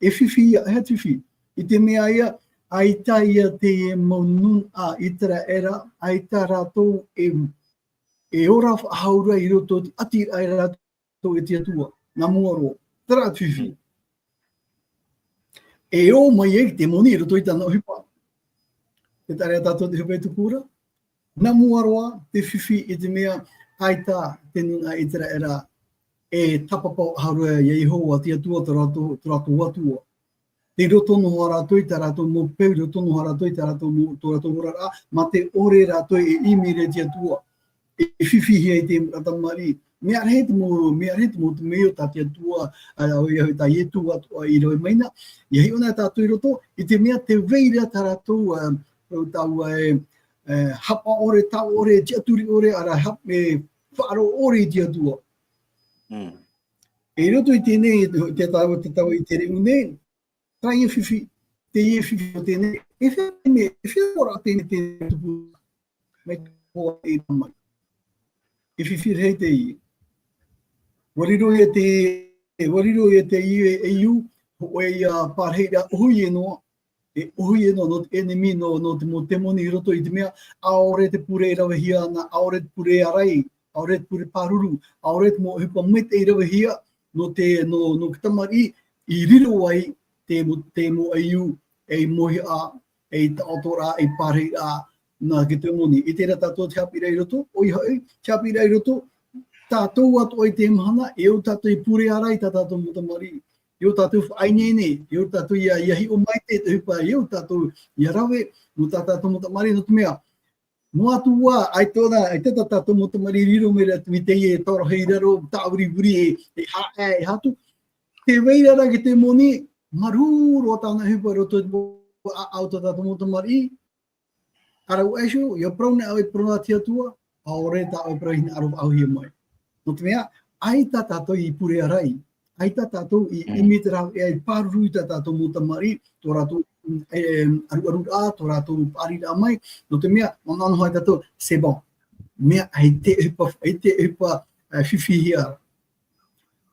E fifi ia, e fifi. I te mea ia, ʻaita ia teie mau nūnaʻa ʻĪteraʻera, ʻaita rātou e, e ora faʻahou ra i roto i te ʻati ra e rātou e te Atua, nā mua roa. Terā te fifi. E ō mai ai te moni i roto i tāna ʻohipa. Tē taʻa ra tātou te ʻohipa e tupu ra. Nā mua roa, te fifi i te mea, ʻaita te nūnaʻa ʻĪteraʻera e tāpapa faʻahou ra ia Iehova te Atua, tō rātou, tō rātou Atua. Tei roto noa rātou i tā rātou mau peu, i roto noa rātou i tā rātou mau, tō rātou oraraʻa, mā te ʻore rātou e ʻimi ra i te Atua. E fifihia i te tamariʻi. Mea rahi te mau, mea rahi te mau temeio tā te Atua, ā, ʻoia hoʻi tā Ietu atoʻa i rave mai na. ʻIa hiʻo na tātou i roto, i te mea tē vai ra tā rātou, ā, rau tāua e, e, hapa ʻore, tau ʻore, tiʻaturi ʻore, ʻara hap-, e, faʻaroʻo ʻore i te Atua. Mm. I roto i teie, te tau, te tau i te reʻu nei, terā ia fifi, teie fifi o teie, e fea me, e fea ora teie, teie tupu, mai te hoa e rā mai. E fifi rahi teie. ʻUa riro ia te, ʻua riro ia teie e iu, hōʻē ia parahiraʻa ʻohie noa, e ʻohie noa nō te ʻenemi, nō, nō te mau temoni i roto i te mea, ʻaore te pure e ravehia ana, ʻaore te pure ārai, ʻaore te pure pāruru, ʻaore te mau ʻohipa maitaʻi i ravehia, nō te, nō, nō te tamariʻi, i riro ai te mau, te mau ʻaiū, ei mauhaʻa, ei taʻotoraʻa, ei parahiraʻa, nā te temoni. I terā tātou te haʻapiʻiraʻa i roto, ʻoia hoʻi, te haʻapiʻiraʻa i roto, tātou atoʻa i teie mahana, e ʻo tātou i pure ārai tā tātou mau tamariʻi. E ʻo tātou faʻaineine, e ʻo tātou ʻia, ʻia hiʻo maitaʻi te ʻohipa, e ʻo tātou ʻia rave, nō tā tātou mau tamariʻi, nō te mea, noa atu ā, ʻaita na, ʻaita tā tātou mau tamariʻi i riro mai ra, mai teie e tarohi i raro, tāviriviri e, e haʻa, e hatu. Tē vai ra te temoni, marū roa tāna ʻohipa i roto i te ʻāʻau tā tātou mau tamariʻi, ʻArau ʻaiso, ʻia parau nei ʻoe, parau nā te Atua, ʻaore tāʻoe parau e hinaʻaro faʻahouhia mai. Nō te mea, ʻaita tātou i pure ārai, ʻaita tātou i Mm. ʻimi te rāveʻa i pāruru i tā tātou mau tamariʻi, tō rātou, e, e, ʻaruʻaruraʻa, tō rātou paʻariraʻa mai, nō te mea, manaʻo noa tātou, c'est bon. Mea ʻaita e ʻohipa, ʻaita e ʻohipa, e, fifihia.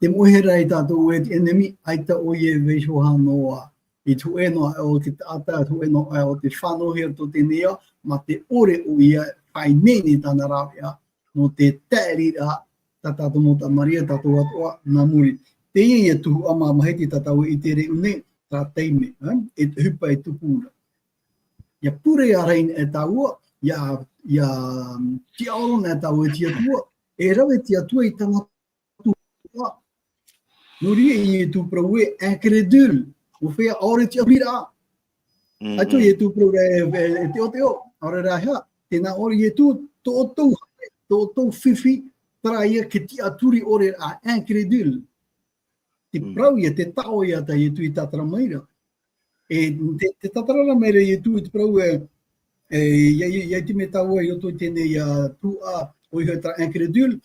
Te moʻehia ra ia tātou e te ʻenemi, ʻaita ʻoia e vaiiho noa. I te hōʻē noa o te taʻata, i te hōʻē noa o te fānauhia tō teie nei ao, mā te ʻore ʻoia e faʻaineine tāna rāveʻa, nō te taeriraʻa, tā tātou mau tamariʻi, tātou atoʻa, nā muri. Teie ia tuhaʻa mā maitaʻi tā tāua i te reʻu nei, terā taime, ā, e te ʻohipa e tupu ra. ʻIa pure ārai na e tāua, ʻia, ʻia, tiʻaoro na e tāua i te Atua, e rave te Atua i tāna Nō reira, ʻo Ietu parau ē, incrédule, ʻua feiā ʻaore tiʻaturiraʻa. Mhm. ʻAita ʻo Ietu parau ra e, e, e teʻoteʻo, ʻaore rā e aha, tē nā ʻō ra Ietu, tō ʻoutou, tō ʻoutou fifi, terā ia te tiʻaturi ʻore ra, incrédule. Te Mm. parau ia, te taʻo ia tā Ietu i tātara mai ra. E, te, te tātara ra mai ra Ietu i te parau, e, e, ʻia, ʻia, ʻia ʻite mai tāua i roto i teie nei, ā, tuhaʻa, ʻoia hoʻi terā incrédule.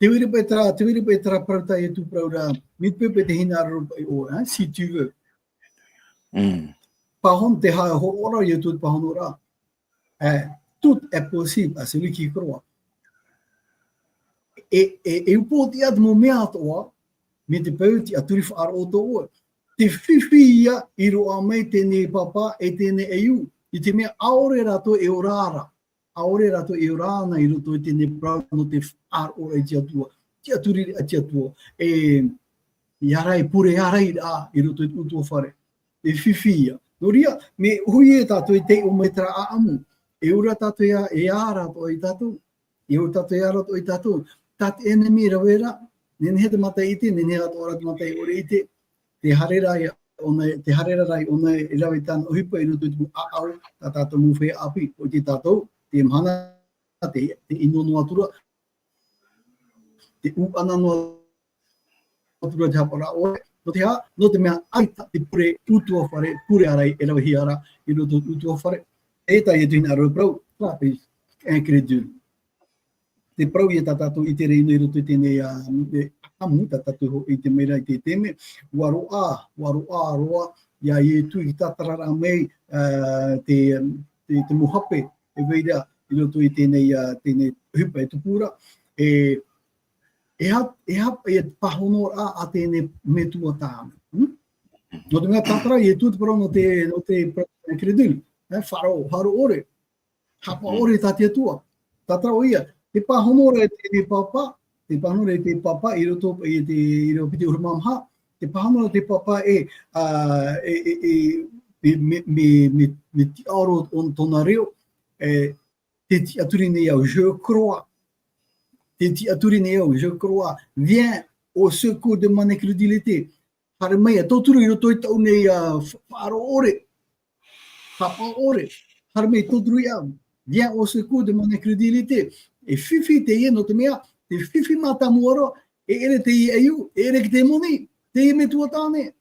Te vai ra paʻi terā, te vai ra paʻi terā parau tā Ietu parau ra, mai te peu paʻi te hinaʻaro paʻi ʻoe, hein, si tu veux. Mm. Pāhono te ha-, hōroʻa ra Ietu te pāhonoraʻa. Eh, tout est possible à celui qui croit. E, e, e upoʻotiʻa te mau mea atoʻa, mai te peu tiʻaturi faʻaroʻo atoʻa. Te fifi ia i roaʻa mai teie nei pāpā e teie nei ʻaiū, i te mea ʻaore rātou e ora ra, ʻaore rātou e ora ana i roto i teie nei parau nō te faʻaroʻo i te Atua, tiʻaturi i te Atua, e, ʻia ora e pure ārai ra i roto i te ʻutuāfare. E fifi ia. Nō reira, mea ʻohie tātou e taiʻo mai terā ʻāʻamu. E ora tātou ia, e ara atoʻa ia tātou. E ora tātou e ara atoʻa ia tātou. Tā te ʻenemi e rave ra, nehenehe te mata e ʻite, nehenehe atoʻa ra te mata e ʻore e ʻite. Te haere ra ia ʻōna, te haere ra ia ʻōna e rave i tāna ʻohipa i roto i te mau ʻāʻau, tā tātou mau feiā ʻāpī, ʻoia hoʻi tātou, teie mahana, te, te ʻino noa atu ra, te ʻūʻana noa atu ra te haʻapaʻoraʻa ʻore, nō te aha, nō te mea ʻaita te pure ʻutuāfare, pure ārai e ravehia ra i roto i te ʻutuāfare, e tae atu i te hinaʻaro parau, terā paʻi incrédule. Te parau ia tā tātou i ʻite ra i roto i teie nei, ā, e, ʻāʻamu, tā tātou hoʻi i ʻite mai ra i te, te mea, ʻua roaʻa, ʻua roaʻa roa, iā Ietu i tātararaʻa mai, ā, te, te, te mau hape, e vai ra, i roto i teie, ā, teie ʻohipa e tupu ra, e, e aha, e aha paʻi te pāhonoraʻa a teie metua tāne. Hmm? Nō te mea tātara Ietu te parau nō te, nō te parau incrédule, e, faʻaroʻo, faʻaroʻo ʻore. Haʻapaʻo ʻore i tā te Atua. Tātara ʻoia, te pāhono ra i te pāpā, te pāhono ra i te pāpā i roto i te, i roto i te ʻahuru mā maha, te pāhono ra i te pāpā e, ā, e, e, e, me, me, me, me, me tiʻaoro o tōna reo, e, te tiʻaturi nei au, je crois. Te tiʻaturi nei au, je crois. Viens au secours de mon incrédulité. Haere mai, e tauturu i roto i tāʻu nei, ā, fa-, faʻaroʻo ʻore. Haʻapaʻo ʻore. Haere mai, tauturu iāʻu. Viens au secours de mon incrédulité. E fifi teie nō te mea, te fifi mātāmua roa, e ʻere teie ʻaiū, e ʻere te moni, teie metua tāne.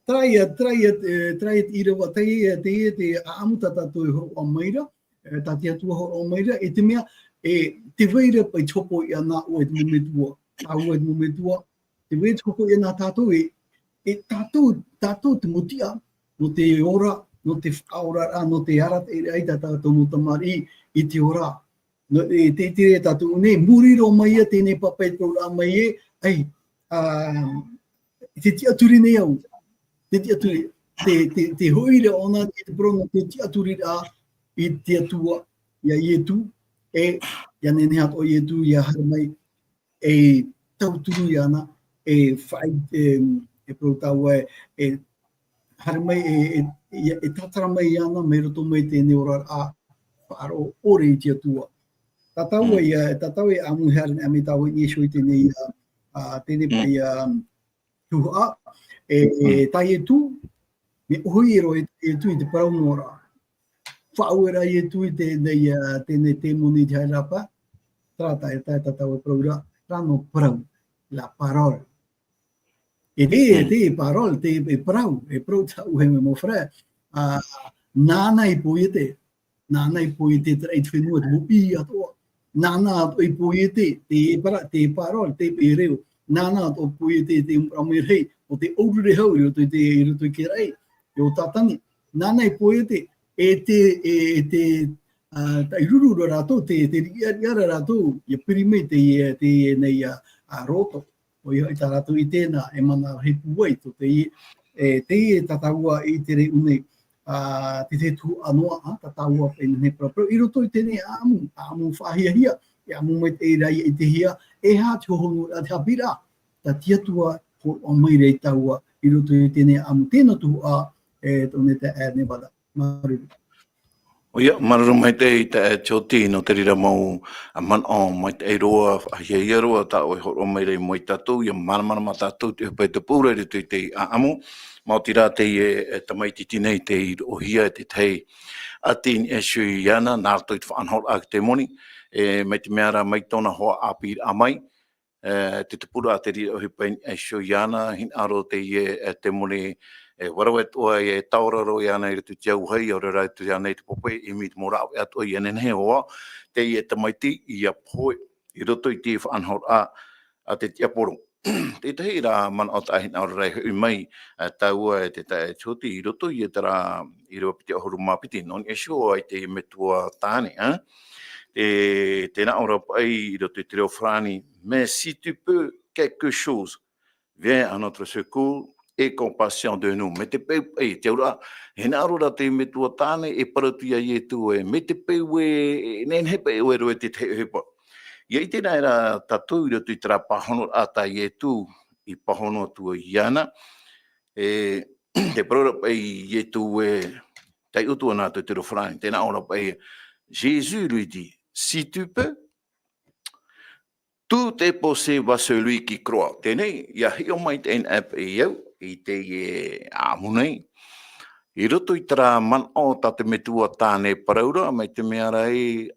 Terā ia, terā ia, e, terā ia te ʻīrava, teie, teie te ʻāʻamu tā tātou e hōroʻa mai ra, e, tā te Atua hōroʻa mai ra, e te mea, e, tē vai ra paʻi te hōpoiʻa nā ʻoe e te mau metua, tāua e te mau metua, tē vai ra te hōpoiʻa nā tātou e, e tātou, tātou te mau tiʻa, nō te ora, nō te faʻaoraraʻa, nō te arataʻiraʻa i tā tātou mau tamariʻi i te ora. Nō, e, te, te, tātou nei, muri roa mai ia teie pāpā e parau ra mai ē, ʻaita, ā, te tiʻaturi nei au. Te tiʻaturi, te, te, te hoʻi ra ʻōna, te parau nō te tiʻaturiraʻa i te Atua, iā Ietu, e, ʻia nehenehe atoʻa Ietu, ʻia haere mai, e tauturu iāna, e faʻi-, e, e parau tāua, e, e haere mai, e, e, e, e tātara mai iāna, mai roto mai teie oraraʻa, faʻaroʻo ʻore i te Atua. Tā tāua ia, tā tāua ia ʻāʻamu e haere mai tāua i niʻa iho i teie, ā, ā, teie paʻi, ā, tuhaʻa, e, e, tā Ietu, mea ʻohi roa e, Ietu i te parau noa ra. Faʻaue ra Ietu i teie, ā, teie tēmoni i te haerapa, terā tā, tā, tā tāua e parau ra, terā nō parau, la parole. E te, e te parole, te, e parau, e parau tāʻu e, mon frère, ā, nāna i poiete, nāna i poiete terā i te fenua, te mau ʻī atoʻa. Nāna atoʻa i poiete, te para-, te parole, te, e reo. Nāna atoʻa i poiete, te uiraʻa mai rahi, ʻo te ʻōrure hau i roto i te, i roto i te raʻi, e ʻo Tātani. Nāna i poiete, e te, e, e te, ā, taʻiruru ra rātou, te, te riʻariʻa ra rātou, ʻia piri mai te, te, nei, ā, ā, roto. ʻOia hoʻi tā rātou i ʻite na, e mana rahi pūai, tō te, e, teie tā tāua i te reʻu nei, ā, te, te tuhaʻa noa, ā, tā tāua e nehenehe e paraparau, i roto i teie ʻāʻamu, ʻāʻamu faʻahiahia, e ʻāʻamu maitaʻi ra ʻia ʻitehia, e aha te hohonu, ā, te haʻapiʻiraʻa, tā te Atua hōroʻa mai ra ia tāua, i roto i teie ʻāʻamu, teie nō tuhaʻa, e, tō nei taeaʻe Nevada. Māuruuru. ʻOia, māuruuru maitaʻi taeaʻe Tioti nō te reira mau, ā, manaʻo maitaʻi roa, faʻahiahia roa, tā ʻoe e hōroʻa mai ra i mua ia tātou, ʻia māramarama tātou i te ʻohipa e tupu ra i roto i teie ʻāʻamu. Maoti rā teie, e, tamaiti nei tei roʻohia e te tahi ʻati i niʻa iho iāna, nā roto i te faʻanahoraʻa a te moni, e, mai te mea ra mai tōna hoa ʻāpīraʻa mai, e, te tupuraʻa te reira ʻohipa i niʻa iho iāna, hinaʻaro teie, e, tēmoni, e, ʻua rave atoʻa e taora roa iāna i roto i te auahi, ʻaore rā atoʻa iāna i te pope, ʻimi i te mau rāveʻa atoʻa ʻia nehenehe hoʻi teie tamaiti ʻia pohe i roto i te faʻanahoraʻa a te tiaporo. Te tahi ra manaʻo tā hinaʻaro ra e hoʻi mai, e, tāua e te taeaʻe Tioti i roto i terā ʻīrava piti ʻahuru mā piti, nō niʻa iho i te metua tāne, ā? E, tē nā ʻō ra paʻi i roto i te reo farāni, mais si tu peux quelque chose, viens à notre secours et compassion de nous. Mai te peu, e, te auraʻa, e hinaʻaro ra te metua tāne e parau atu iā Ietu ē, mai te peu ē, e nehenehe paʻi ʻoe e rave i te tahi ʻohipa. ʻIa ʻite noa ra tātou i roto i terā pāhonoraʻa tā Ietu i pāhono atu ai iāna, e, tē parau ra paʻi Ietu ē, taiʻo atu ana te reo farāni, tē nā ʻō ra paʻi, Jésus lui dit, si tu peux, tout est possible à celui qui croit. Teie nei, ʻia hiʻo maitaʻi na paʻi au, i teie ʻāʻamu nei. I roto i terā manaʻo tā te metua tāne e parau ra, mai te mea ra ē,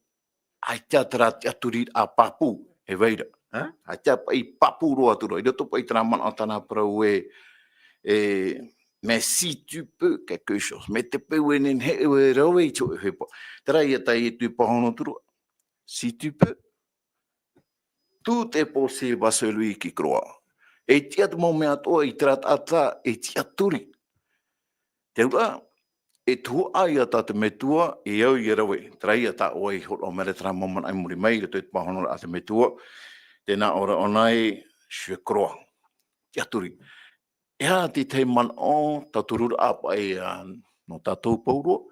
ʻaita terā tiʻaturiraʻa pāpū, e vai ra, ā? ʻAita paʻi pāpū roa atu ra, i roto paʻi terā manaʻo tāna parau ē, e, mais si tu peux quelque chose, mai te peu e nehenehe ʻoe e rave i te ʻohipa. Terā ia tā Ietu i pāhono atu ra, si tu peux, tout est possible à celui qui croit. E tiʻa te mau mea atoʻa i terā taʻata e tiʻaturi. Te auraʻa, e tuhaʻa ia tā te metua, e au ia rave, terā ia tā ʻoe i hōroʻa mai ra terā mau manaʻo i muri mai, i roto i te pāhonoraʻa a te metua, tē nā ʻō ra ʻōna e, je crois. Tiʻaturi. E aha te tahi manaʻo, tauturu ra paʻi, ā, nō tātou pauroa,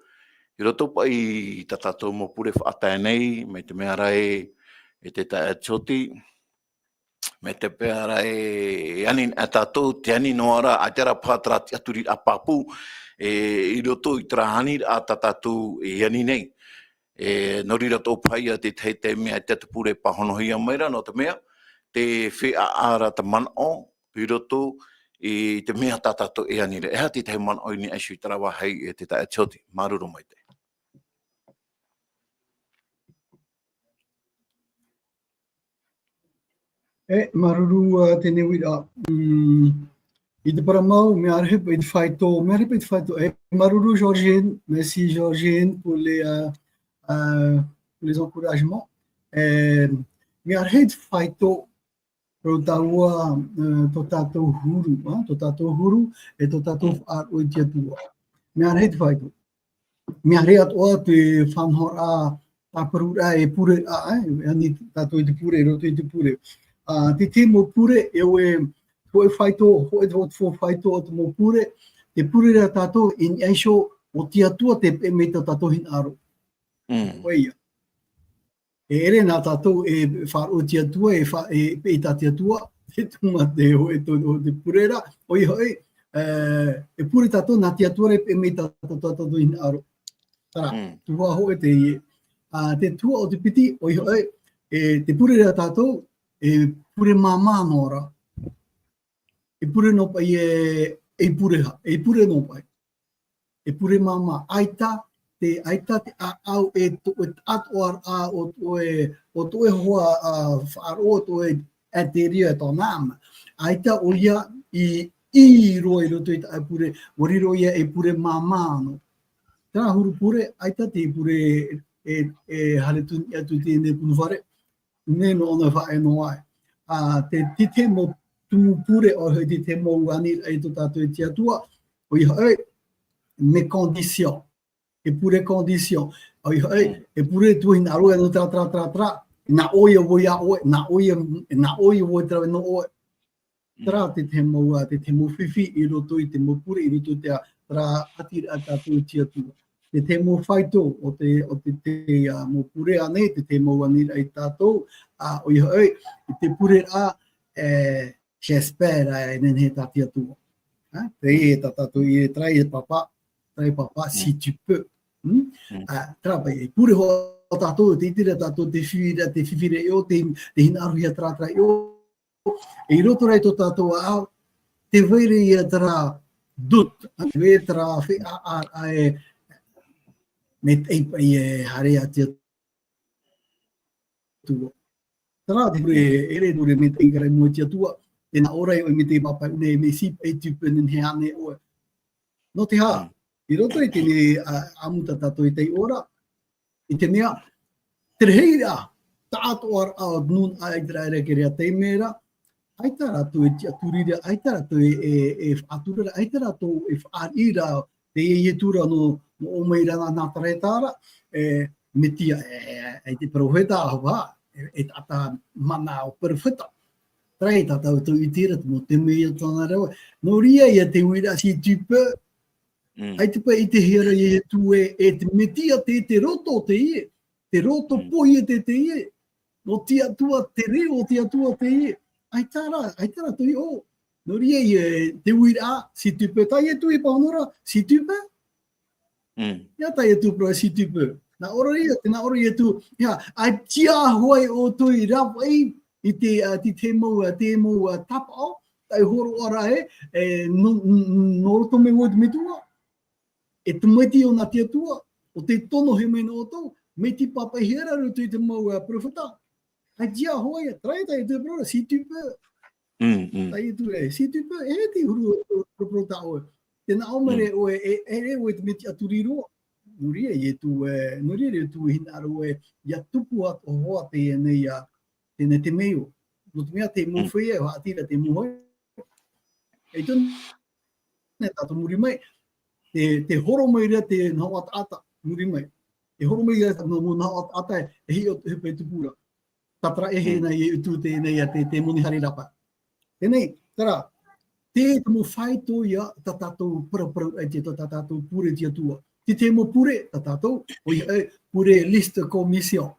i roto paʻi i tā tātou mau pure faʻatae nei, mai te mea ra e, e te taeaʻe Tioti, mai te mea ra e, e ani, ā tātou, te ani noa ra, ʻaita rā paha terā tiʻaturiraʻa pāpū, e, i roto i terā aniraʻa tā tātou e ani nei. E, nō reira tō paʻi ia te tahi, te mea, te tahi pure pāhonohia mai ra, nō te mea, tē feiā ra te manaʻo, i roto i te mea tā tātou e ani ra. E aha te tahi manaʻo i niʻa iho i terā vāhi e te taeaʻe Tioti, māuruuru maitaʻi. E, māuruuru, ā, teie uiraʻa. Mm, i te parau mau, mea rahi paʻi te faito, mea rahi paʻi te faito. E, māuruuru Georgine, merci Georgine pour les, euh, euh, pour les encouragements. E, mea rahi te faito, tō tāua, ā, tō tātou huru, ā, tō tātou huru, e tō tātou faʻaroʻo i te Atua. Mea rahi te faito. Mea rahi atoʻa te faʻanahoraʻa, tāparuraʻa e pure, ā, ā, e ani tātou i te pure, i roto i te pure. Ā, te, te mau pure, e ʻoe, hōʻē faito, hōʻē, hōʻē faito o te mau pure, tē pure ra tātou, i niʻa iho, ʻo te Atua tē peʻe mai i tā tātou hinaʻaro. Mm. ʻOia. E ʻere nā tātou e faʻaroʻo i te Atua, e fa-, e peʻe i tā te Atua, e tū mā te hōʻē tō, tō te pure ra, ʻoia hoʻi, e, e pure tātou nā te Atua ra e peʻe mai i tā tātou, tā tātou hinaʻaro. Terā, Mm. tuhaʻa hōʻē teie. Ā, te tuhaʻa o te piti, ʻoia hoʻi, e, tē pure ra tātou, e pure māmā noa ra. E pure noa paʻi e, e pure ha, e pure noa paʻi. E pure māmā, ʻaita te, ʻaita te ʻāʻau e tō, e taʻatoʻaraʻa o tō ʻoe, o tō ʻoe hoa, ā, faʻaroʻo, tō ʻoe intérieur, ton âme. ʻAita ʻoia i, i roa i roto i tā ʻoe pure, ʻua riro ia e pure māmā noa. Terā huru pure, ʻaita te pure e, e haere tū niʻa atu i teie nei punu fare. Nei nō ʻōna faʻaea noa ai. Ā, te, te, te mau tumu pure, ʻoia hoʻi te, te mau ani i tō tātou i te Atua, ʻoia hoʻi, mes conditions. E pure conditions. ʻOia hoʻi, Mm. e pure tō hinaʻaro e nō terā, terā, terā, terā. Nā ʻoe ia vau iā ʻoe, nā ʻoe ia, nā ʻoe ia vau e terā nō ʻoe. Mm. Terā te, te mau, ā, te, te mau fifi i roto i te mau pure, i roto i te, ā, terā ʻatiraʻa tātou i te Atua. Te, te mau faito o te, o te, te, ā, mau pure ānei, te, te mau aniraʻa ia tātou, ā, ʻoia hoʻi, i te pure ra, e, j'espère, ā, e nehenehe tā te Atua. Ā, te, e tā tātou, e terā e papa, terā e papa, si Mm. tu peux. Hmm? Mm. Ā, terā paʻi, e pure hoʻi tātou, tē ʻite ra tātou te fifi ra, te fifi ra iho, te, te hinaʻarohia terā, terā iho, i roto rā i tō tātou ʻāʻau, tē vai ra ia terā doute, tē vai ra terā feiā, e, mea tiʻa paʻi e haere iā te Atua. Terā te pure, e ʻere pure mea tiʻa i haere i mua i te Atua, tē nā ʻō ra ʻoe mea tiʻa i pāpaʻi nei, mais si tu peux, e nehenehe ānei ʻoe. Nō te aha, Mm. i roto i teie, ā, ʻāmuiraʻa tā tātou i taiʻo ra, i te mea, te rahiraʻa, taʻatoʻaraʻa o te nūnaʻa ʻĪteraʻera i te reira taime ra, ʻaita rātou e tiʻaturi ra, ʻaita rātou e, e, e faʻatura ra, ʻaita rātou e fāriʻi ra, te Ietu ra nō, nō ʻō mai ra nā, Nazareta ra, e, Mesia, e, e, e te perofeta, ā, e, e taʻata mana ʻo perofeta. Terā ia tā tātou i ʻite ra, te mau, te mea ia tōna rave. Nō reira ia te uiraʻa si tu peux, Mm. ʻaita paʻi i ʻitehia ra e Ietu ē, e te Mesia te, te roto teie, te roto Mm. pohe te, teie, nō te Atua, te reo o te Atua teie. ʻAita rā, ʻaita rā tō iʻo. Nō reira ia te uiraʻa, si tu peux, tā Ietu i pāhono ra, si tu peux. Mm. Ia tā Ietu parau, si tu peux. Nā ʻō ra ia, tē nā ʻō ra Ietu, ia, ʻaita hoʻi ʻoutou i rāpaʻi i te, ā, te, te mau, ā, te mau, ā, tāpaʻo, tā i hōroʻa ra ē, e, nō, nō, nō roto mai vau i te Metua. E tamaiti ʻo nā te Atua, ʻo tē tono hia mai nō ʻoutou, mai te pāpaʻihia ra i roto i te mau, ā, perofeta. ʻAita hoʻi, terā ia tā Ietu e parau ra, si tu peux. Mm, mm. Tā Ietu ē, si tu peux, e te huru, huru, huru, huru tā ʻoe. Tē nā ʻō mai ra Mm. ʻoe, e, e, e ʻoe te mea tiʻaturi roa. Nō reira Ietu ē, nō reira Ietu e hinaʻaro ē, ia tupu atu hoʻi teie nei ia, teie nei te mea. Nō te mea te mau Mm. feiā, e haʻati ra te mau hoi. E tonu, nē, tātou muri mai, te, te horo mai ra te nahoʻa taʻata, muri mai. E horo mai ra te mau nahoʻa taʻata, e hiʻo te, te tupura. Tātara e hē Mm. nā i e utu te, nā ia te, te moni haere rāpae. Teie, terā, te, te mau faito ia, tā tātou paraparau ai te, tā tātou pure i te Atua. Te, te mau pure, tā tātou, ʻoia, e, pure liste commission.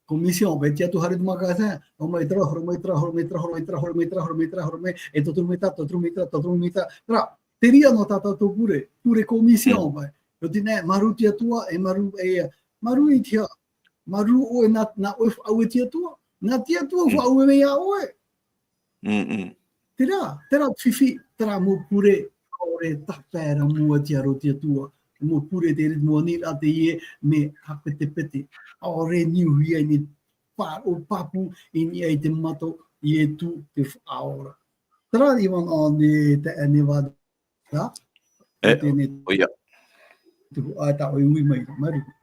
Commission, paʻi te Atua haere te maka, e, horo mai terā, horo mai terā, horo mai terā, horo mai terā, horo mai terā, horo mai terā, horo mai, e tauturu mai terā, tauturu mai terā, tauturu mai terā. Terā, te reira nō tā tātou pure, pure commission, Mm. paʻi. ʻO tē nā, marū te Atua, e marū, e, marū i te aha, marū ʻoe nā, nā ʻoe faʻaue te Atua, nā te Atua Mm. faʻaue mai iā ʻoe. Mm, mm. Terā, terā fifi, terā mau pure, ʻaore tāpae ra mua te aro o te Atua. Mau pure te ritmo ni ra teie mea hāpetepete. ʻAore niuhia i niʻa i te pā-, ʻo pāpū i niʻa i te mato, i e tū te faʻaora. Terā i vana o ne te ane vā rā. E, Tēnei ʻoia. Te hu-, ā, tā ʻoe ui mai, māuruuru.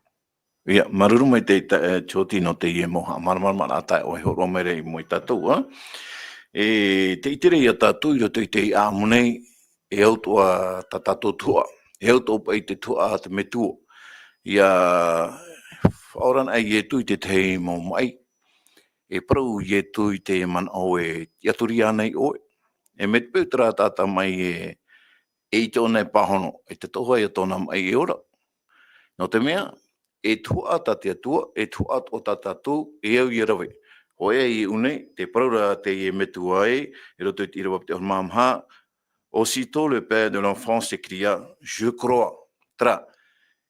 ʻOia, māuruuru maitaʻi, e, Tioti nō teie mau haʻamāramaramaraʻa tā ʻoe e hōroʻa mai ra i mua ia tātou, ā. E, tē ʻite ra ia tātou i roto i teie ʻāʻamu nei, e au atoʻa tā tātou tuhaʻa, e au atoʻa paʻi te tuhaʻa a te Metua. ʻIa faʻaora anaʻe Ietu i te tahi mau maʻi, e parau Ietu i te manaʻo e tiʻaturi ana ʻoe. E mai te peu terā taʻata maʻi e, e ʻite ʻōna e pāhono, e te tohu ia tōna maʻi e ora. Nō te mea, e tuhaʻa tā te Atua, e tuhaʻa atoʻa tā tātou, e au ʻia rave. Hōʻē ā i ʻō nei, tē parau ra teie Metua ē, i roto i te ʻīrava piti ʻahuru mā maha, aussitôt le père de l'enfant s'écria, je crois. Terā,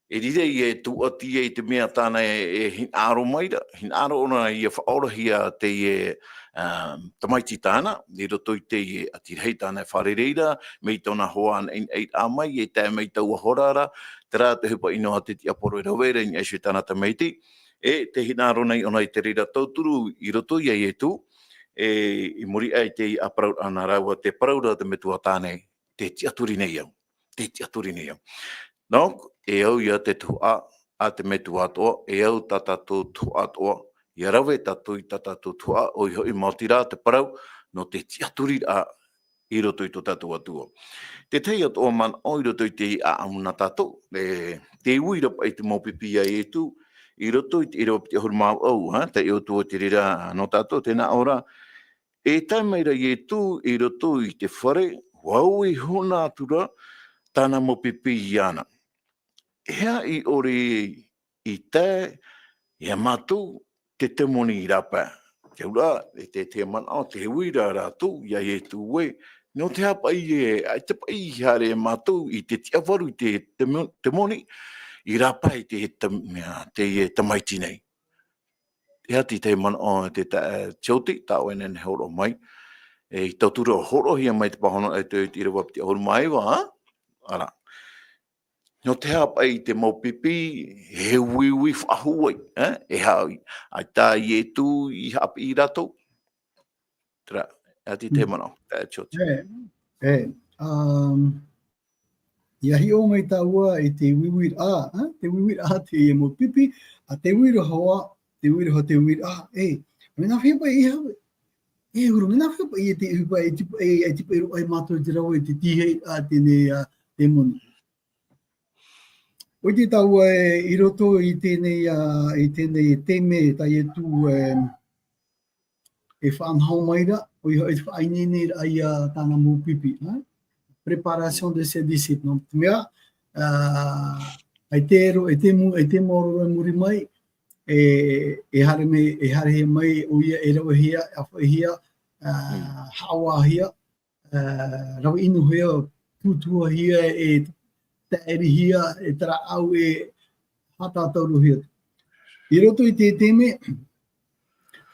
e riro ia e tūʻati ai i te mea tāna e, e hinaʻaro mai ra, hinaʻaro ʻōna ʻia faʻaorahia teie, ā, tamaiti tāna, i roto i teie ʻati rahi tāna e fārerei ra, mai tōna hoa anaʻe, anaʻe mai, e tae mai taua hora ra, terā te ʻohipa ʻino a te tiaporo e rave ra i niʻa iho i tāna tamaiti, e tē hinaʻaro nei ʻōna i te reira tauturu i roto ia Ietu, e, i muri aʻe i te ʻāparauraʻa nā rāua, tē parau ra te Metua tāna ē, tē tiʻaturi nei au. Tē tiʻaturi nei au. Donc, e au ïa te tuhaʻa a te Metua atoʻa, e au tā tātou tuhaʻa atoʻa, ʻia rave tātou i tā tātou tuhaʻa, ʻoia hoʻi maoti rā te parau, nō te tiʻaturiraʻa i roto i tō tātou Atua. Te tahi atoʻa manaʻo i roto i te ʻāʻamu nā tātou, e, tē ui ra paʻi te mau pipi ia Ietu, i roto i te ʻīrava piti ʻahuru mā vaʻu, ha, taiʻo atu i te reira nō tātou, tē nā ʻō ra, e tae mai ra Ietu i roto i te fare, ʻua ui huna atu ra tāna mau pipi iāna. E aha i ʻore i tae ia mātou te temoni i rāpae? Te auraʻa, e te, te manaʻo, tē ui ra rātou ia Ietu ē, nō te aha paʻi ē, ʻaita paʻi i haere mātou i te tiʻavaru i te temo-, temoni, i rāpae i te, te, te tamaiti nei. E aha te tahi manaʻo te ta-, e, Tioti, tā ʻoe e nehenehe e hōroʻa mai, e, i tauturu hōroʻahia mai te pāhono e te, te ʻīrava piti ʻahuru mā iva, ā? Ara. Nō te aha paʻi te mau pipi, e uiui faʻahou ai, ā? E aha, ʻaita Ietu i haʻapiʻi ia rātou? Terā, e aha te tahi manaʻo, tā Tioti. E, e, um, ʻIa hiʻo mai tāua i te uiuiraʻa, ā, te uiuiraʻa teie mau pipi, ā, tē ui ra hoʻi, tē ui ra hoʻi, tē ui ra, ā, e, mea nā hea paʻi, e, e, huru, mea nā hea paʻi, e te, e, e te, e, e te paʻi roa ai mātou i te rave, i te tīaʻiraʻa teie, ā, temoni. ʻOia tāua, e, i roto i teie, ā, i teie taime, tā Ietu, e, e faʻanaho mai ra, ʻoia hoʻi te faʻaineineraʻa ia tāna mau pipi, ā? Préparation de ses disciples. Nō te mea, ā, ʻaita e ro-, ʻaita mau, ʻaita mau ororo i muri mai, e, e haere mai, e haerehia mai ʻoia, e ravehia, e ʻāfaʻihia, ā, haʻavāhia, ā, rave ʻinohia, tūtuahia, e taʻirihia, e terā ʻau, e haʻatātaurohia. I roto i te taime,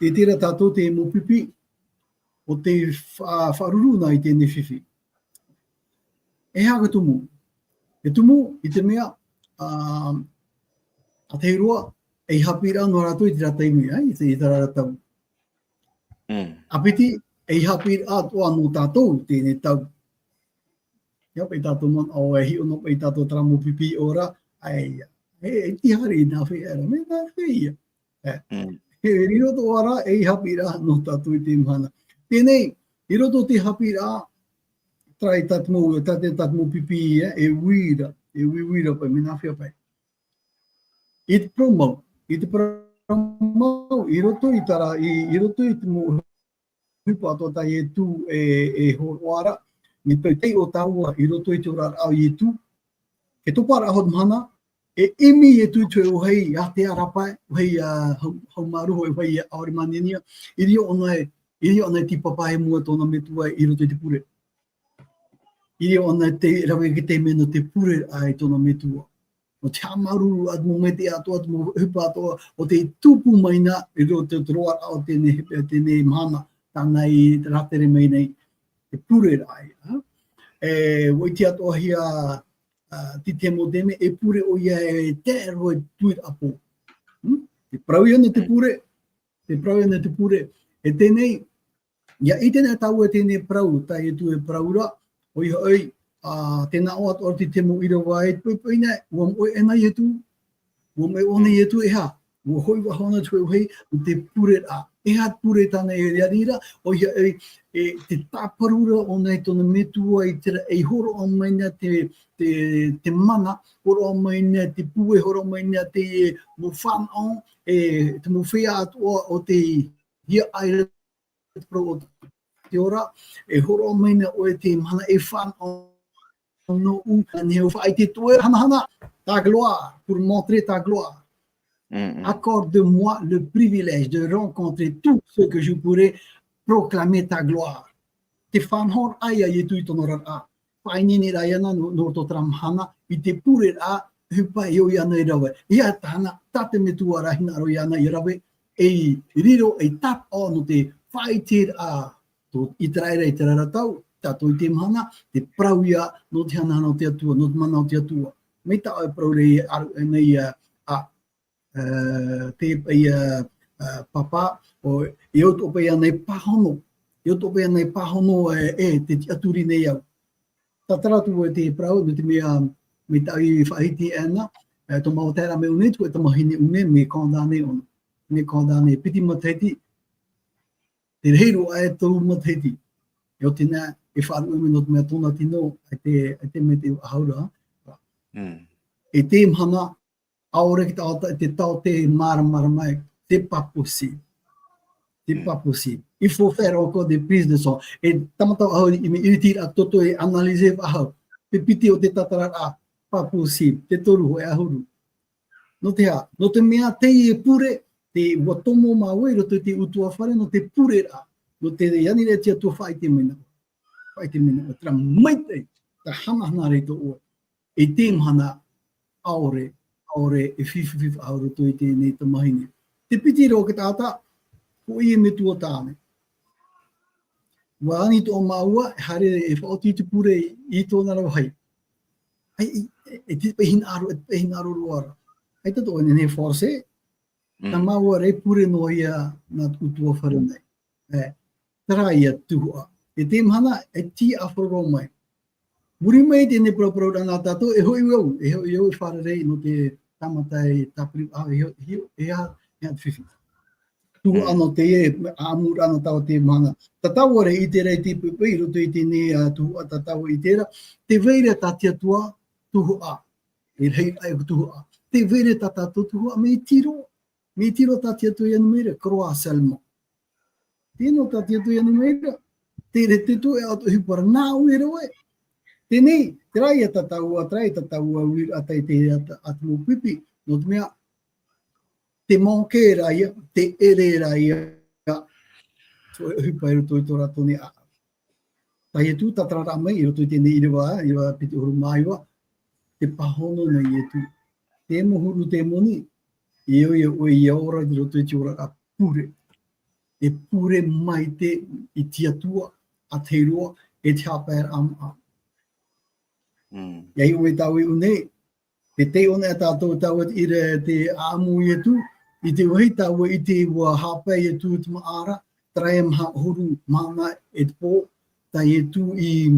tē ʻite ra tātou te mau pipi, ʻo tē fa-, faʻaruru na i teie fifi. E aha te tumu? E tumu, i te mea, ā, ʻa tahi roa, ei haʻapiʻiraʻa nō rātou i terā taime, ā, i te, i terā ra tau. Mm. ʻA piti, ei haʻapiʻiraʻa atoʻa nō tātou teie tau. ʻIa, paʻi tātou manaʻo, e hiʻo noa paʻi tātou terā mau pipi ora, ʻaita, e, e, ʻeiaha nā hea ra, mea nā hea ia. E, Mm. e riro atoʻa ra, ei haʻapiʻiraʻa nō tātou i teie mahana. Teie, i roto i te haʻapiʻiraʻa, Terā e tātou mau, tā te, tātou mau pipi, e, e uira, e uiuira paʻi, mea nā hea paʻi. I te parau mau, i te parau mau, i roto i terā, i, i roto i te mau ʻohipa atoʻa tā Ietu e, e hōroʻa ra, mea tei, tei ʻō tāua i roto i te oraraʻa o Ietu, e topa ra hoʻi te mahana, e ʻimi Ietu i te vāhi, ʻia ʻite ra paʻi, vāhi, ā, hau, haumārū, vāhi, ā, ʻaore manihini, i reira ʻōna e, i reira ʻōna e tīpapa i mua tōna metua i roto i te pure. I reira ʻōna e tē rave i te mea nō te pure ai tōna metua. Nō te haʻamāuruuru atu mau maitaʻi atoʻa, atu mau ʻohipa atoʻa, ʻo tē tupu mai na i roto i te roaraʻa o teie, teie mahana, tāna i rātere mai nei, te pure ai, ā? E, ʻua ʻite atoʻahia, ā, Timothy mea, e pure ʻoia e tae roa i te tuiraʻa pō. Hmm? Te parau ïa nō te pure, te parau ïa nō te pure. E teie nei, ʻia ʻite na tāua i teie parau, tā Ietu e parau ra, ʻoia hoʻi, ā, tē nā ʻō atoʻa ra Timothy ʻīrava e poʻipoʻi nei, ʻua moʻe na Ietu, ʻua moʻe ʻōna Ietu e aha, ʻua hoʻi faʻahou na te vāhi, te pureraʻa. E aha te pure tāna e ʻite ra, ʻoia hoʻi, e, te tāparu ra ʻōna i tōna metua i terā, e hōroʻa mai na te, te, te mana, hōroʻa mai na te pūai, hōroʻa mai na te mau fānaʻo, e, te mau feiā atoʻa o te hiaʻai ra te parau o te ora, e hōroʻa mai na ʻoe i te mahana e fānaʻo nōʻu, ʻia nehenehe faʻaʻite atu ʻoe, hanahana, ta gloire, pour montrer ta gloire. Mm, mm. Accorde-moi le privilège de rencontrer tout ce que je pourrais proclamer ta gloire. Te fānaʻoraʻa ia Ietu i tōna oraraʻa. Faʻaineine rā iāna nō, nō roto terā mahana, i te pureraʻa, ʻohipa e ʻoi ana i rave. ʻEiaha tāna, tā te metua ra hinaʻaro iāna i rave, ei riro, ei tāpaʻo nō te faʻaʻiteraʻa tō ʻĪteraʻera i terā ra tau, tātou i teie mahana, te parau ïa nō te hanahana o te Atua, nō te mana o te Atua. Mai tā ʻoe parau ra e ʻaru, e nei, ā, ā, ā, te, ā, ā, pāpā, ʻo, e ʻo tō paʻi ānei pāhono, e ʻo tō paʻi ānei pāhono, e, e, tē tiʻaturi nei au. Tātara atu e te parau, nō te mea, mai tāʻu i faʻahiti ana, e, tō māua taeaʻe ra mea ʻune, tuku e tamahine ʻune, mea condamné ʻōna. Mea condamné, piti matahiti, te rahi roa e toru matahiti. E ʻo tēnā, e faʻaruʻe mai nō te mea tōna tino, ʻaita, ʻaita mea te ʻahu ra. Mm. I teie mahana, ʻaore rā te taote, te taote māramarama, c'est pas possible. C'est pas possible. Il faut faire encore des prises de sang. E tāmata ʻahu i, i, i ʻiriti ra toto e analyser faʻahou. Te piti o te tātararaʻa, pas possible. Te toru hōʻē ʻahuru. Nō te aha, nō te mea teie pure, te ʻua tomo māua i roto i te ʻutuāfare, nō te pureraʻa, nō te ani ra te Atua faʻaʻite mai na. Faʻaʻite mai na, terā maitaʻi, terā hanahana ra tō ʻoe. I teie mahana, ʻaore, ʻaore e fifi, fifi faʻahou i roto i teie nei tamahine. Te piti roa o te taʻata, hōʻē metua tāne. ʻUa ani atoʻa māua, e haere e faʻaoti i te pure i tōna ra vāhi. ʻAi, e, e, e te paʻi hinaʻaro, e te paʻi hinaʻaro roa ra. ʻAita atoʻa e nehenehe e forcer, mm, tā māua ra e pure noa ïa nā ʻutuāfare nei. E, terā ïa te tuhaʻa. I teie mahana, e tīaʻi faʻaroʻo mai. Muri mai i teie nei paraparau ra nā tātou, e hoʻi au, e hoʻi au e fārerei nō te tāmata e tāpiri, ā, e ho-, e ho-, e aha, e aha te fifi. Tuhaʻa nō teie, ʻāʻamuraʻa nō tāua i teie mahana. Tā tāua ra i ʻite ra i te poʻipoʻi, i roto i teie nei, ā, tuhaʻa tā tāua i ʻite ra, tē vai ra tā te Atua tuhaʻa. E rahi ra e tuhaʻa. Tē vai ra tā tātou tuhaʻa, mea iti roa. Mea iti roa tā te Atua i ʻāmui ra, crois seulement. Teie nō tā te Atua i ʻāmui ra. Te re te tu e atu hipa ra nā ʻoe ra ʻoe. Teie nei, terā ïa tā tāua, terā ïa tā tāua uiraʻa ʻaita i te ata-, atu mau pipi. Nō te mea, te manqué ra ïa, te ʻere ra ïa, so, e hipa i roto i tō rātou nei ʻāʻau. Tā Ietu, tātararaʻa mai, i roto i teie nei ʻīrava, ʻīrava piti ʻahuru mā iva, tē pāhono na Ietu. Te mau huru tēmoni, e ʻoia ʻoe ʻia ora i roto i te oraraʻa pure. E pure maitaʻi i te Atua, ʻa tahi roa, e te haʻapaeraʻa māʻa. Mm. ʻIa hiʻo mai tāua i ʻō nei, tē taiʻo ana tātou, tāua i te ʻāʻamu o Ietu, i te vāhi tāua i ʻite ʻua haʻapae Ietu i te māʻa ra, terā e maha ʻahuru mahana e te pō, tā Ietu i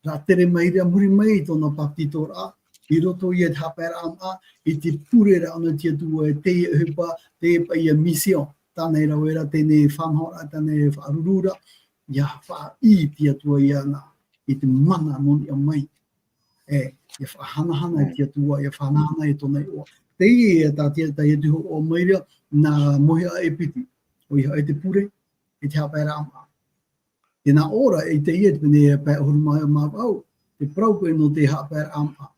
rātere mai ra muri mai i tōna bāpetizoraʻa, i roto ïa i te haʻapaeraʻa māʻa, i te pure ra ʻōna i te Atua, teie ʻohipa, teie paʻi mission, tāna e rave ra, teie nei faʻanahoraʻa, tāna e faʻaruru ra, ʻia faʻaʻī te Atua iāna. i te mana nō niʻa mai. E, ʻia faʻahanahana e te Atua, ʻia faʻahanahana e tōna iʻoa. Teie, tā te, tā te Atua i hōroʻa mai ra, nā Mōhiʻa e piti, ʻoia hoʻi te pure, e te haʻapaeraʻa māʻa. Tē nā ʻō ra, i teie te pene pae ʻahuru mā, mā vaʻu, te parau paʻi nō te haʻapaeraʻa māʻa.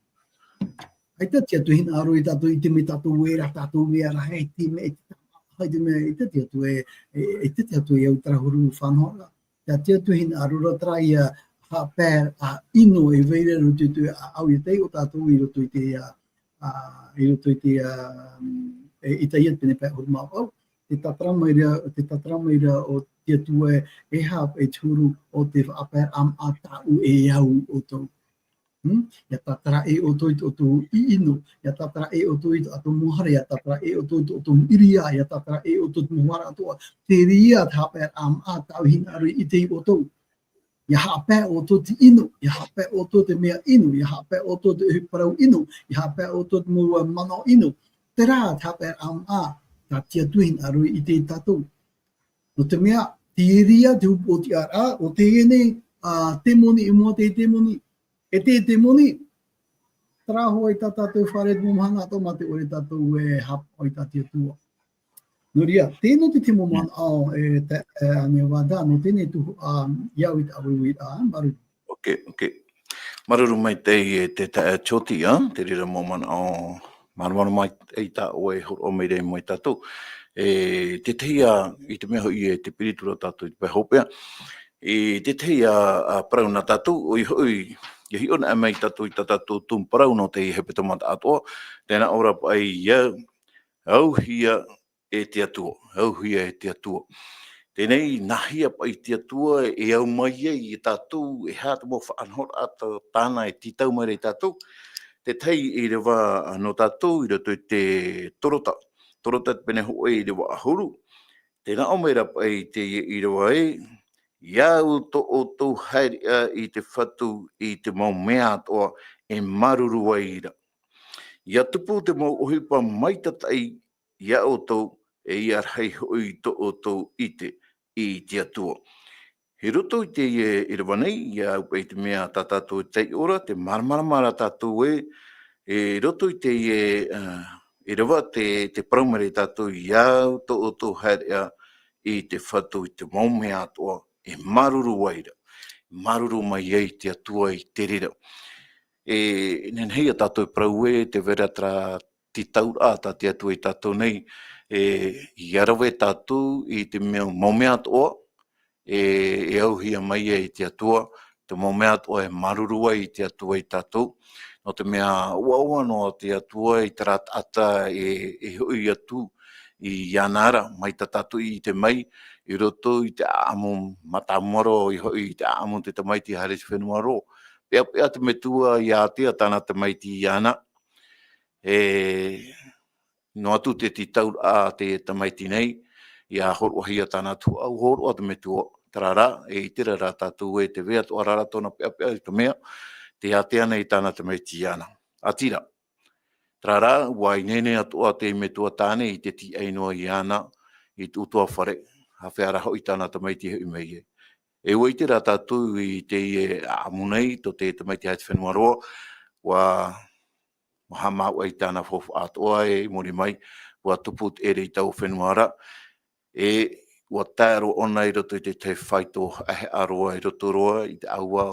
ʻAita te Atua hinaʻaro ia tātou i te mea tātou e ʻere, tātou e ʻere, e te mea, e te, e te mea, ʻaita te Atua e, e, ʻaita te Atua e au i terā huru faʻanahoraʻa. Te Atua hinaʻaro ra terā ʻia haʻapaeraʻa ʻino e vai ra i roto i te ʻāʻau ia tei ʻō tātou i roto i te, ā, ā, i roto i te, ā, e, i teie pene pae ʻahuru mā vaʻu. Te tātara mai ra, te tātara mai ra o te Atua e, e haʻapae i te huru o te haʻapaeraʻa māʻa tāʻu e au ʻoutou. Hmm? ʻIa tātara ʻē ʻoutou i tō ʻoutou ʻino, ʻia tātara ʻē ʻoutou i tō ʻoutou mau hara, ʻia tātara ʻē ʻoutou i tō ʻoutou mau ʻiriā, ʻia tātara ʻē ʻoutou i te mau hara atoʻa. Terā te haʻapaeraʻa māʻa tāʻu i hinaʻaro i te ʻoutou. ʻIa haʻapae ʻoutou te ʻino, ʻia haʻapae ʻoutou te mea ʻino, ʻia haʻapae ʻoutou te parau ʻino, ʻia haʻapae ʻoutou te mau manaʻo ʻino. Terā te haʻapaeraʻa māʻa, tā te Atua i hinaʻaro i te tātou. Nō te mea, terā te upoʻotiʻaraʻa, ʻo teie nei, ā, temoni i mua te temoni. E te temoni, terā hoʻi tā tātou fare te mau mahana atoʻa mā te ʻore tātou e haʻapaʻo i tā te Atua. Nō reira, teie nō te, te mau manaʻo, e, te, e, ʻānei vāda, nō teie nei tuhaʻa, ā, ʻia au i te ʻāueue ra, māuruuru. Ok, ok. Māuruuru maitaʻi e te, te, e, Tioti, ā, te reira mau manaʻo, māuruuru maitaʻi tā ʻoe e hōroʻa mai ra mai tātou. E, te tahi ā, i te mea hoʻi e te piritu ra tātou i te pae hopeʻa. I te tahi ā, ā, parau nā tātou, ʻoia hoʻi, ʻia hiʻo anaʻe mai tātou i tā tātou tumu parau nō te hepetoma atoʻa, tē nā ʻō ra paʻi ia, auhia e te Atua, auhia e te Atua. Teie nei, nāhea paʻi te Atua e au mai ai ia tātou, e aha te mau faʻanahoraʻa tā, tāna e tītau mai ra ia tātou. Te tahi ʻīrava nō tātou i roto i te Torota. Torota te pene hōʻē ʻīrava ʻahuru. Tē nā ʻō mai ra paʻi teie ʻīrava ē, ʻia au tō ʻoutou haereʻa i te Fatu i te mau mea atoʻa e māuruuru ai ra. ʻIa tupu te mau ʻohipa maitataʻi ia ʻoutou, e ʻia rahi hoʻi tō ʻoutou ʻite i te Atua. I roto i teie ʻīrava nei, ʻia au paʻi i te mea tā tātou e taiʻo ra, te māramarama ra tātou ē, i roto i teie, ā, ʻīrava te, te parau mai ra ia tātou, ʻia au tō ʻoutou haereʻa i te Fatu i te mau mea atoʻa e māuruuru ai ra. Māuruuru mai ai te Atua i te reira. E nehenehe ia tātou e parau ē, tē vai ra terā tītauraʻa tā te Atua ia tātou nei, e, ʻia rave tātou i te mea, mau mea atoʻa, e, e auhia mai ai te Atua, te mau mea atoʻa e māuruuru ai te Atua ia tātou, nō te mea ʻoaʻoa noa te Atua i terā taʻata e, e hoʻi atu iāna ra, mai tā tātou i ʻite mai, i roto i te ʻāʻamu mātāmua roa, ʻoia hoʻi i te ʻāʻamu o te tamaiti haere i te fenua roa. Peʻapeʻa te Metua ʻia ātea tāna tamaiti iāna, e, noa atu te tītauraʻa a te tamaiti nei, ʻia hōroʻahia tāna tuhaʻa, hōroʻa te Metua, terā rā, e ʻite ra tātou ē tē vai atoʻa ra tōna peʻapeʻa i te mea, tē ātea nei tāna tamaiti iāna. ʻĀtīrā, terā rā, ʻua ineine atoʻa te Metua tāne i te tīaʻi noa iāna, i te ʻutuāfare, āfea rā hoʻi tāna tamaiti e hoʻi mai ai. E ʻua ʻite ra tātou i teie ʻāʻamu nei, tō te tamaiti haere i te fenua roa, ʻua ʻua haʻamāuʻa i tāna faufaʻa atoʻa ē i muri mai, ʻua tupu te ʻere i taua fenua ra, e ʻua tae roa ʻōna i roto i te tahi faito haʻehaʻa roa i roto roa i te ʻāua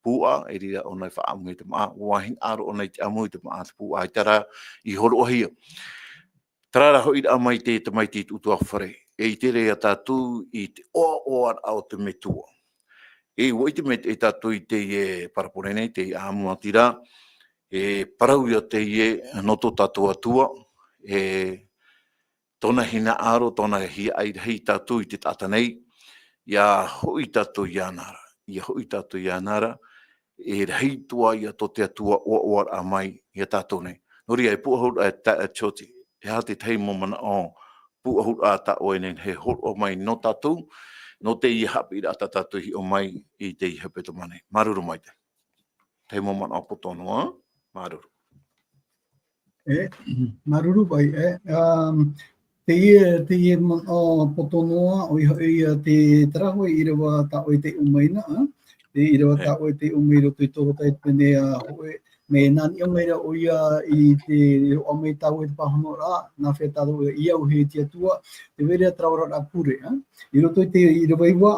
pūʻa, e reira ʻōna i faʻaʻamu i te māʻa, ʻua hinaʻaro ʻōna i te ʻamu i te māʻa te pūʻa, ʻaita rā i hōroʻahia. Terā rā hoʻiraʻa mai te tamaiti i te ʻutuāfare, e ʻite ra ia tātou i te ʻoaʻoaraʻa o te Metua. E ʻua ʻite mai tātou i teie parabole nei, teie ʻāʻamu, ʻātīrā, e parau ia teie nō tō tātou Atua, e tōna hinaʻaro, tōna hiaʻai rahi ia tātou i te taʻata nei, ʻia hoʻi tātou iāna ra, ʻia hoʻi tātou iāna ra, e rahi atoʻa ia tō te Atua ʻoaʻoaraʻa mai ia tātou nei. Nō reira, e pūʻohuraʻa e ta-, e Tioti, e aha te tahi mau manaʻo pūʻohuraʻa tā ʻoe e nehenehe e hōroʻa mai nō tātou, nō teie haʻapiʻiraʻa tā tātou i hiʻo mai i teie hepetoma nei. Māuruuru maitaʻi. Tahi mau manaʻo poto noa, māuruuru. E, māuruuru paʻi, e, um, teie, teie manaʻo poto noa, ʻoia hoʻi, ā, te, terā hoʻi ʻīrava tā ʻoe i taiʻo mai na, ā, te ʻīrava tā ʻoe tei ʻō mai i roto i tō Torotai te pene a hōʻē, mea nā niʻa mai ra ʻoia i te roaʻa mai tā ʻoe te pāhonoraʻa, nā hea tā ʻoe i auhia e te Atua, tē vai ra terā oraraʻa pure, ā? I roto i te ʻīrava iva,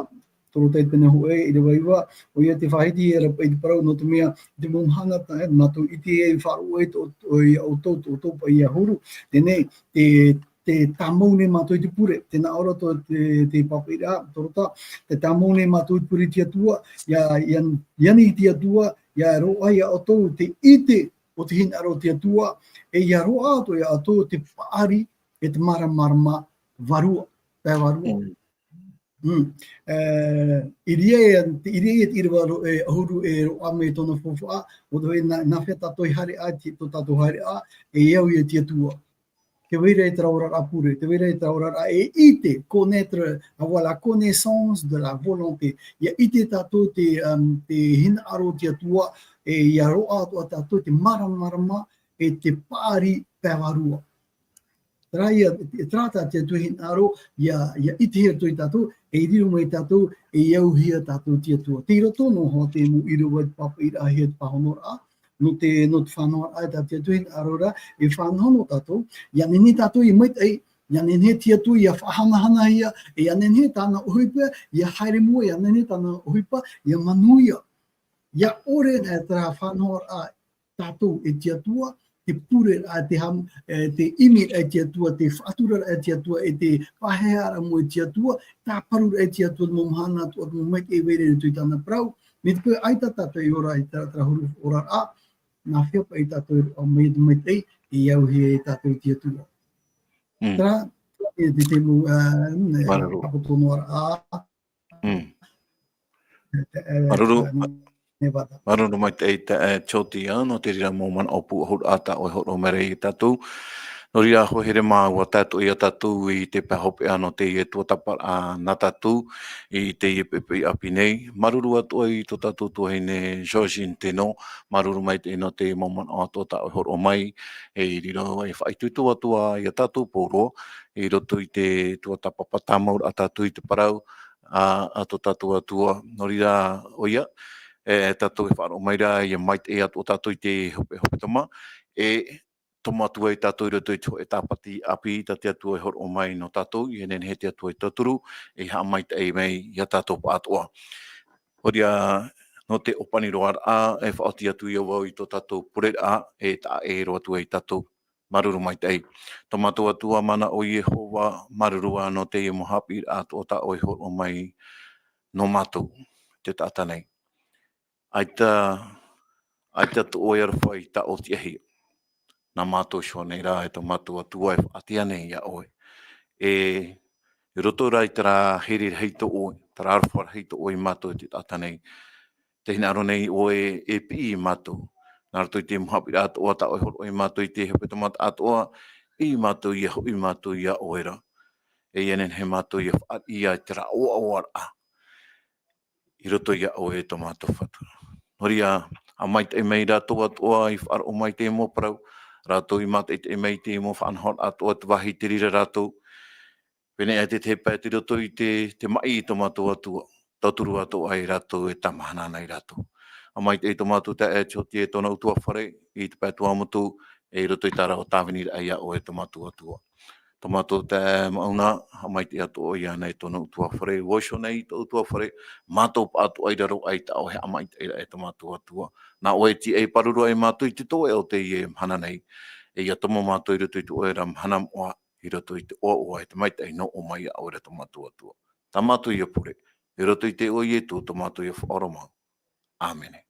Torotai te pene hōʻē, ʻīrava iva, ʻoia te faʻahiti e rapaʻi te parau, nō te mea, te mau mahana tā, ē, mātou i ʻite ai, faʻaroʻo ai tō, ʻoia ʻoutou, tō, tō paʻi ʻahuru, teie nei, te, te tāmau nei mātou i te pure, tē nā ʻō ra tō te, te pāpaʻiraʻa, Torota, te tāmau nei mātou i te pure i te Atua, ʻia, ʻia, ʻia ani i te Atua, ʻia roaʻa ia ʻoutou te ʻite o te hinaʻaro o te Atua, e ʻia roaʻa atoʻa ia ʻoutou te paʻari, e te māramarama vārua, pae vārua. Mm. Mm. E, i reira, i reira te ʻīrava ro-, e, ʻahuru e roaʻa mai tōna faufaʻa, ʻo te, nā, nā hea tātou i haere ai, te, tō tātou haereʻa, e au ia te Atua. Tē vai ra terā oraraʻa pure, tē vai ra terā oraraʻa e ʻite, connaître, avoir la connaissance de la volonté. ʻIa ʻite tātou te, um, te hinaʻaro o te Atua, e ʻia roaʻa atoʻa tātou te māramarama, e te paʻari pae vārua. Terā ia, terā tā te Atua hinaʻaro, ʻia, ʻia ʻitehia atoʻa ia tātou, e riro mai tātou, e auhia tātou te Atua. Tei roto noa hoʻi te mau ʻīrava i te pāpaʻiraʻahia te pāhonoraʻa, nō te, nō te faʻanahoraʻa tā te Atua hinaʻaro ra, e faʻanaho noa tātou, ʻia nehenehe tātou ʻia maitaʻi, ʻia nehenehe te Atua ʻia faʻahanahanahia, e ʻia nehenehe tāna ʻohipa, ʻia haere mua, ʻia nehenehe tāna ʻohipa, ʻia manuia. ʻIa ʻore ana terā faʻanahoraʻa tātou e te Atua, te pureraʻa, te ham-, e, te ʻimiraʻa e te Atua, te faʻaturaraʻa e te Atua, e te pahearaʻa mau e te Atua, tāparuraʻa e te Atua, te mau mahana atoʻa, te mau maitaʻi e vai ra i roto i tāna parau, mai te peu ʻaita tātou e ora i terā, terā huru oraraʻa, nā hea paʻi tātou e roaʻa mai te maitaʻi, e auhia e tātou i te Atua. Mm. Terā, e te, te mau, ā, e, Māuruuru. Pāpātonoraʻa, Mm. E, e, Māuruuru. E, e, Nevada. Māuruuru maitaʻi, e, Tiotia, nō te reira mau manaʻo pūʻohuraʻa tā ʻoe e hōroʻa mai ra ia tātou. Nō reira, hoa here mā, ʻua tae atoʻa ia tātou i te pae hopeʻa nō teie tuatāpaparaʻa nā tātou i teie poʻipoʻi ʻāpī nei. Māuruuru atoʻa i tō tātou tuahine Georgine Teno, māuruuru maitaʻi nō te mau manaʻo atoʻa tā ʻoe e hōroʻa mai, e riro e faʻaitoito atoʻa ia tātou pauroa, i roto i te tuatāpapa tāmau ra tātou i te parau, a, a tō tātou Atua. Nō reira, ʻoia, e, tātou e faʻaroʻo mai ra, ʻia maitaʻi atoʻa tātou i te hope, hepetoma, e tomo atu ai tātou i roto i te hōʻē tāpati ʻāpī, tā te Atua e hōroʻa mai nō tātou, ʻia nehenehe te Atua e tauturu, e haʻamaitaʻi mai ia tātou pāʻatoʻa. Nō reira, nō te ʻōpani roa ra, e faʻaoti atu ia vau i tō tātou pureraʻa, e taʻa ʻē roa atu ai tātou. Māuruuru maitaʻi. Tō mātou Atua mana ʻo Iehova, māuruuru ā nō teie mau haʻapiʻiraʻa atoʻa tā ʻoe e hōroʻa mai nō mātou, te taʻata nei. ʻAita, ʻaita tō ʻoe aroha i taʻotiʻahia. Nā mātou iho nei rā, e tō mātou Atua e faʻaʻite nei ia ʻoe. E, i roto rā i terā here rahi tō ʻoe, terā aroha rahi tō ʻoe ia mātou, te taʻata nei. Tē hinaʻaro nei ʻoe e piʻi ia mātou. Nā roto i te mau haʻapiʻiraʻa atoʻa tā ʻoe e hōroʻa ia mātou i te hepetoma atoʻa, piʻi ia mātou, ʻia hoʻi mātou ia ʻoe ra. E ʻia nehenehe mātou ʻia faʻariʻi i terā ʻoaʻoaraʻa i roto ia ʻoe, tō mātou Fatu. Nō reira, haʻamaitaʻi mai rātou atoʻa i faʻaroʻo mai i te mau parau, rātou i mātaʻitaʻi mai i te mau faʻanahoraʻa atoʻa, te vāhi i te reira rātou. Pēnei aʻe te tahi pae tei roto i te, te maʻi i tō mātou Atua. Tauturu atoʻa ia rātou e tāmahana ana ia rātou. Haʻamaitaʻi tō mātou taeaʻe Tiotia e tōna ʻutuāfare, i te pae Tuamotu, e i roto i tā rāua tāviniraʻa ia ʻoe, tō mātou Atua. Tō mātou taeaʻe Mauna, haʻamaitaʻi atoʻa iāna e tōna ʻutuāfare, vau iho nei i tōʻu ʻutuāfare, mātou pāʻatoʻa i raro aʻe i tā ʻoe haʻamaitaʻiraʻa, e tō mātou Atua. Nā ʻoe e tīaʻi e pāruru ai mātou i te toeʻa o teie mahana nei. E ʻia tomo mātou i roto i tō ʻoe ra mahana moʻa, i roto i te ʻoaʻoa e te maitaʻi nō ʻō mai ia ʻoe ra tō mātou Atua. Tā mātou ia pure, i roto i te iʻoa o Ietu tō mātou ia Faʻaora mau. ʻĀmene.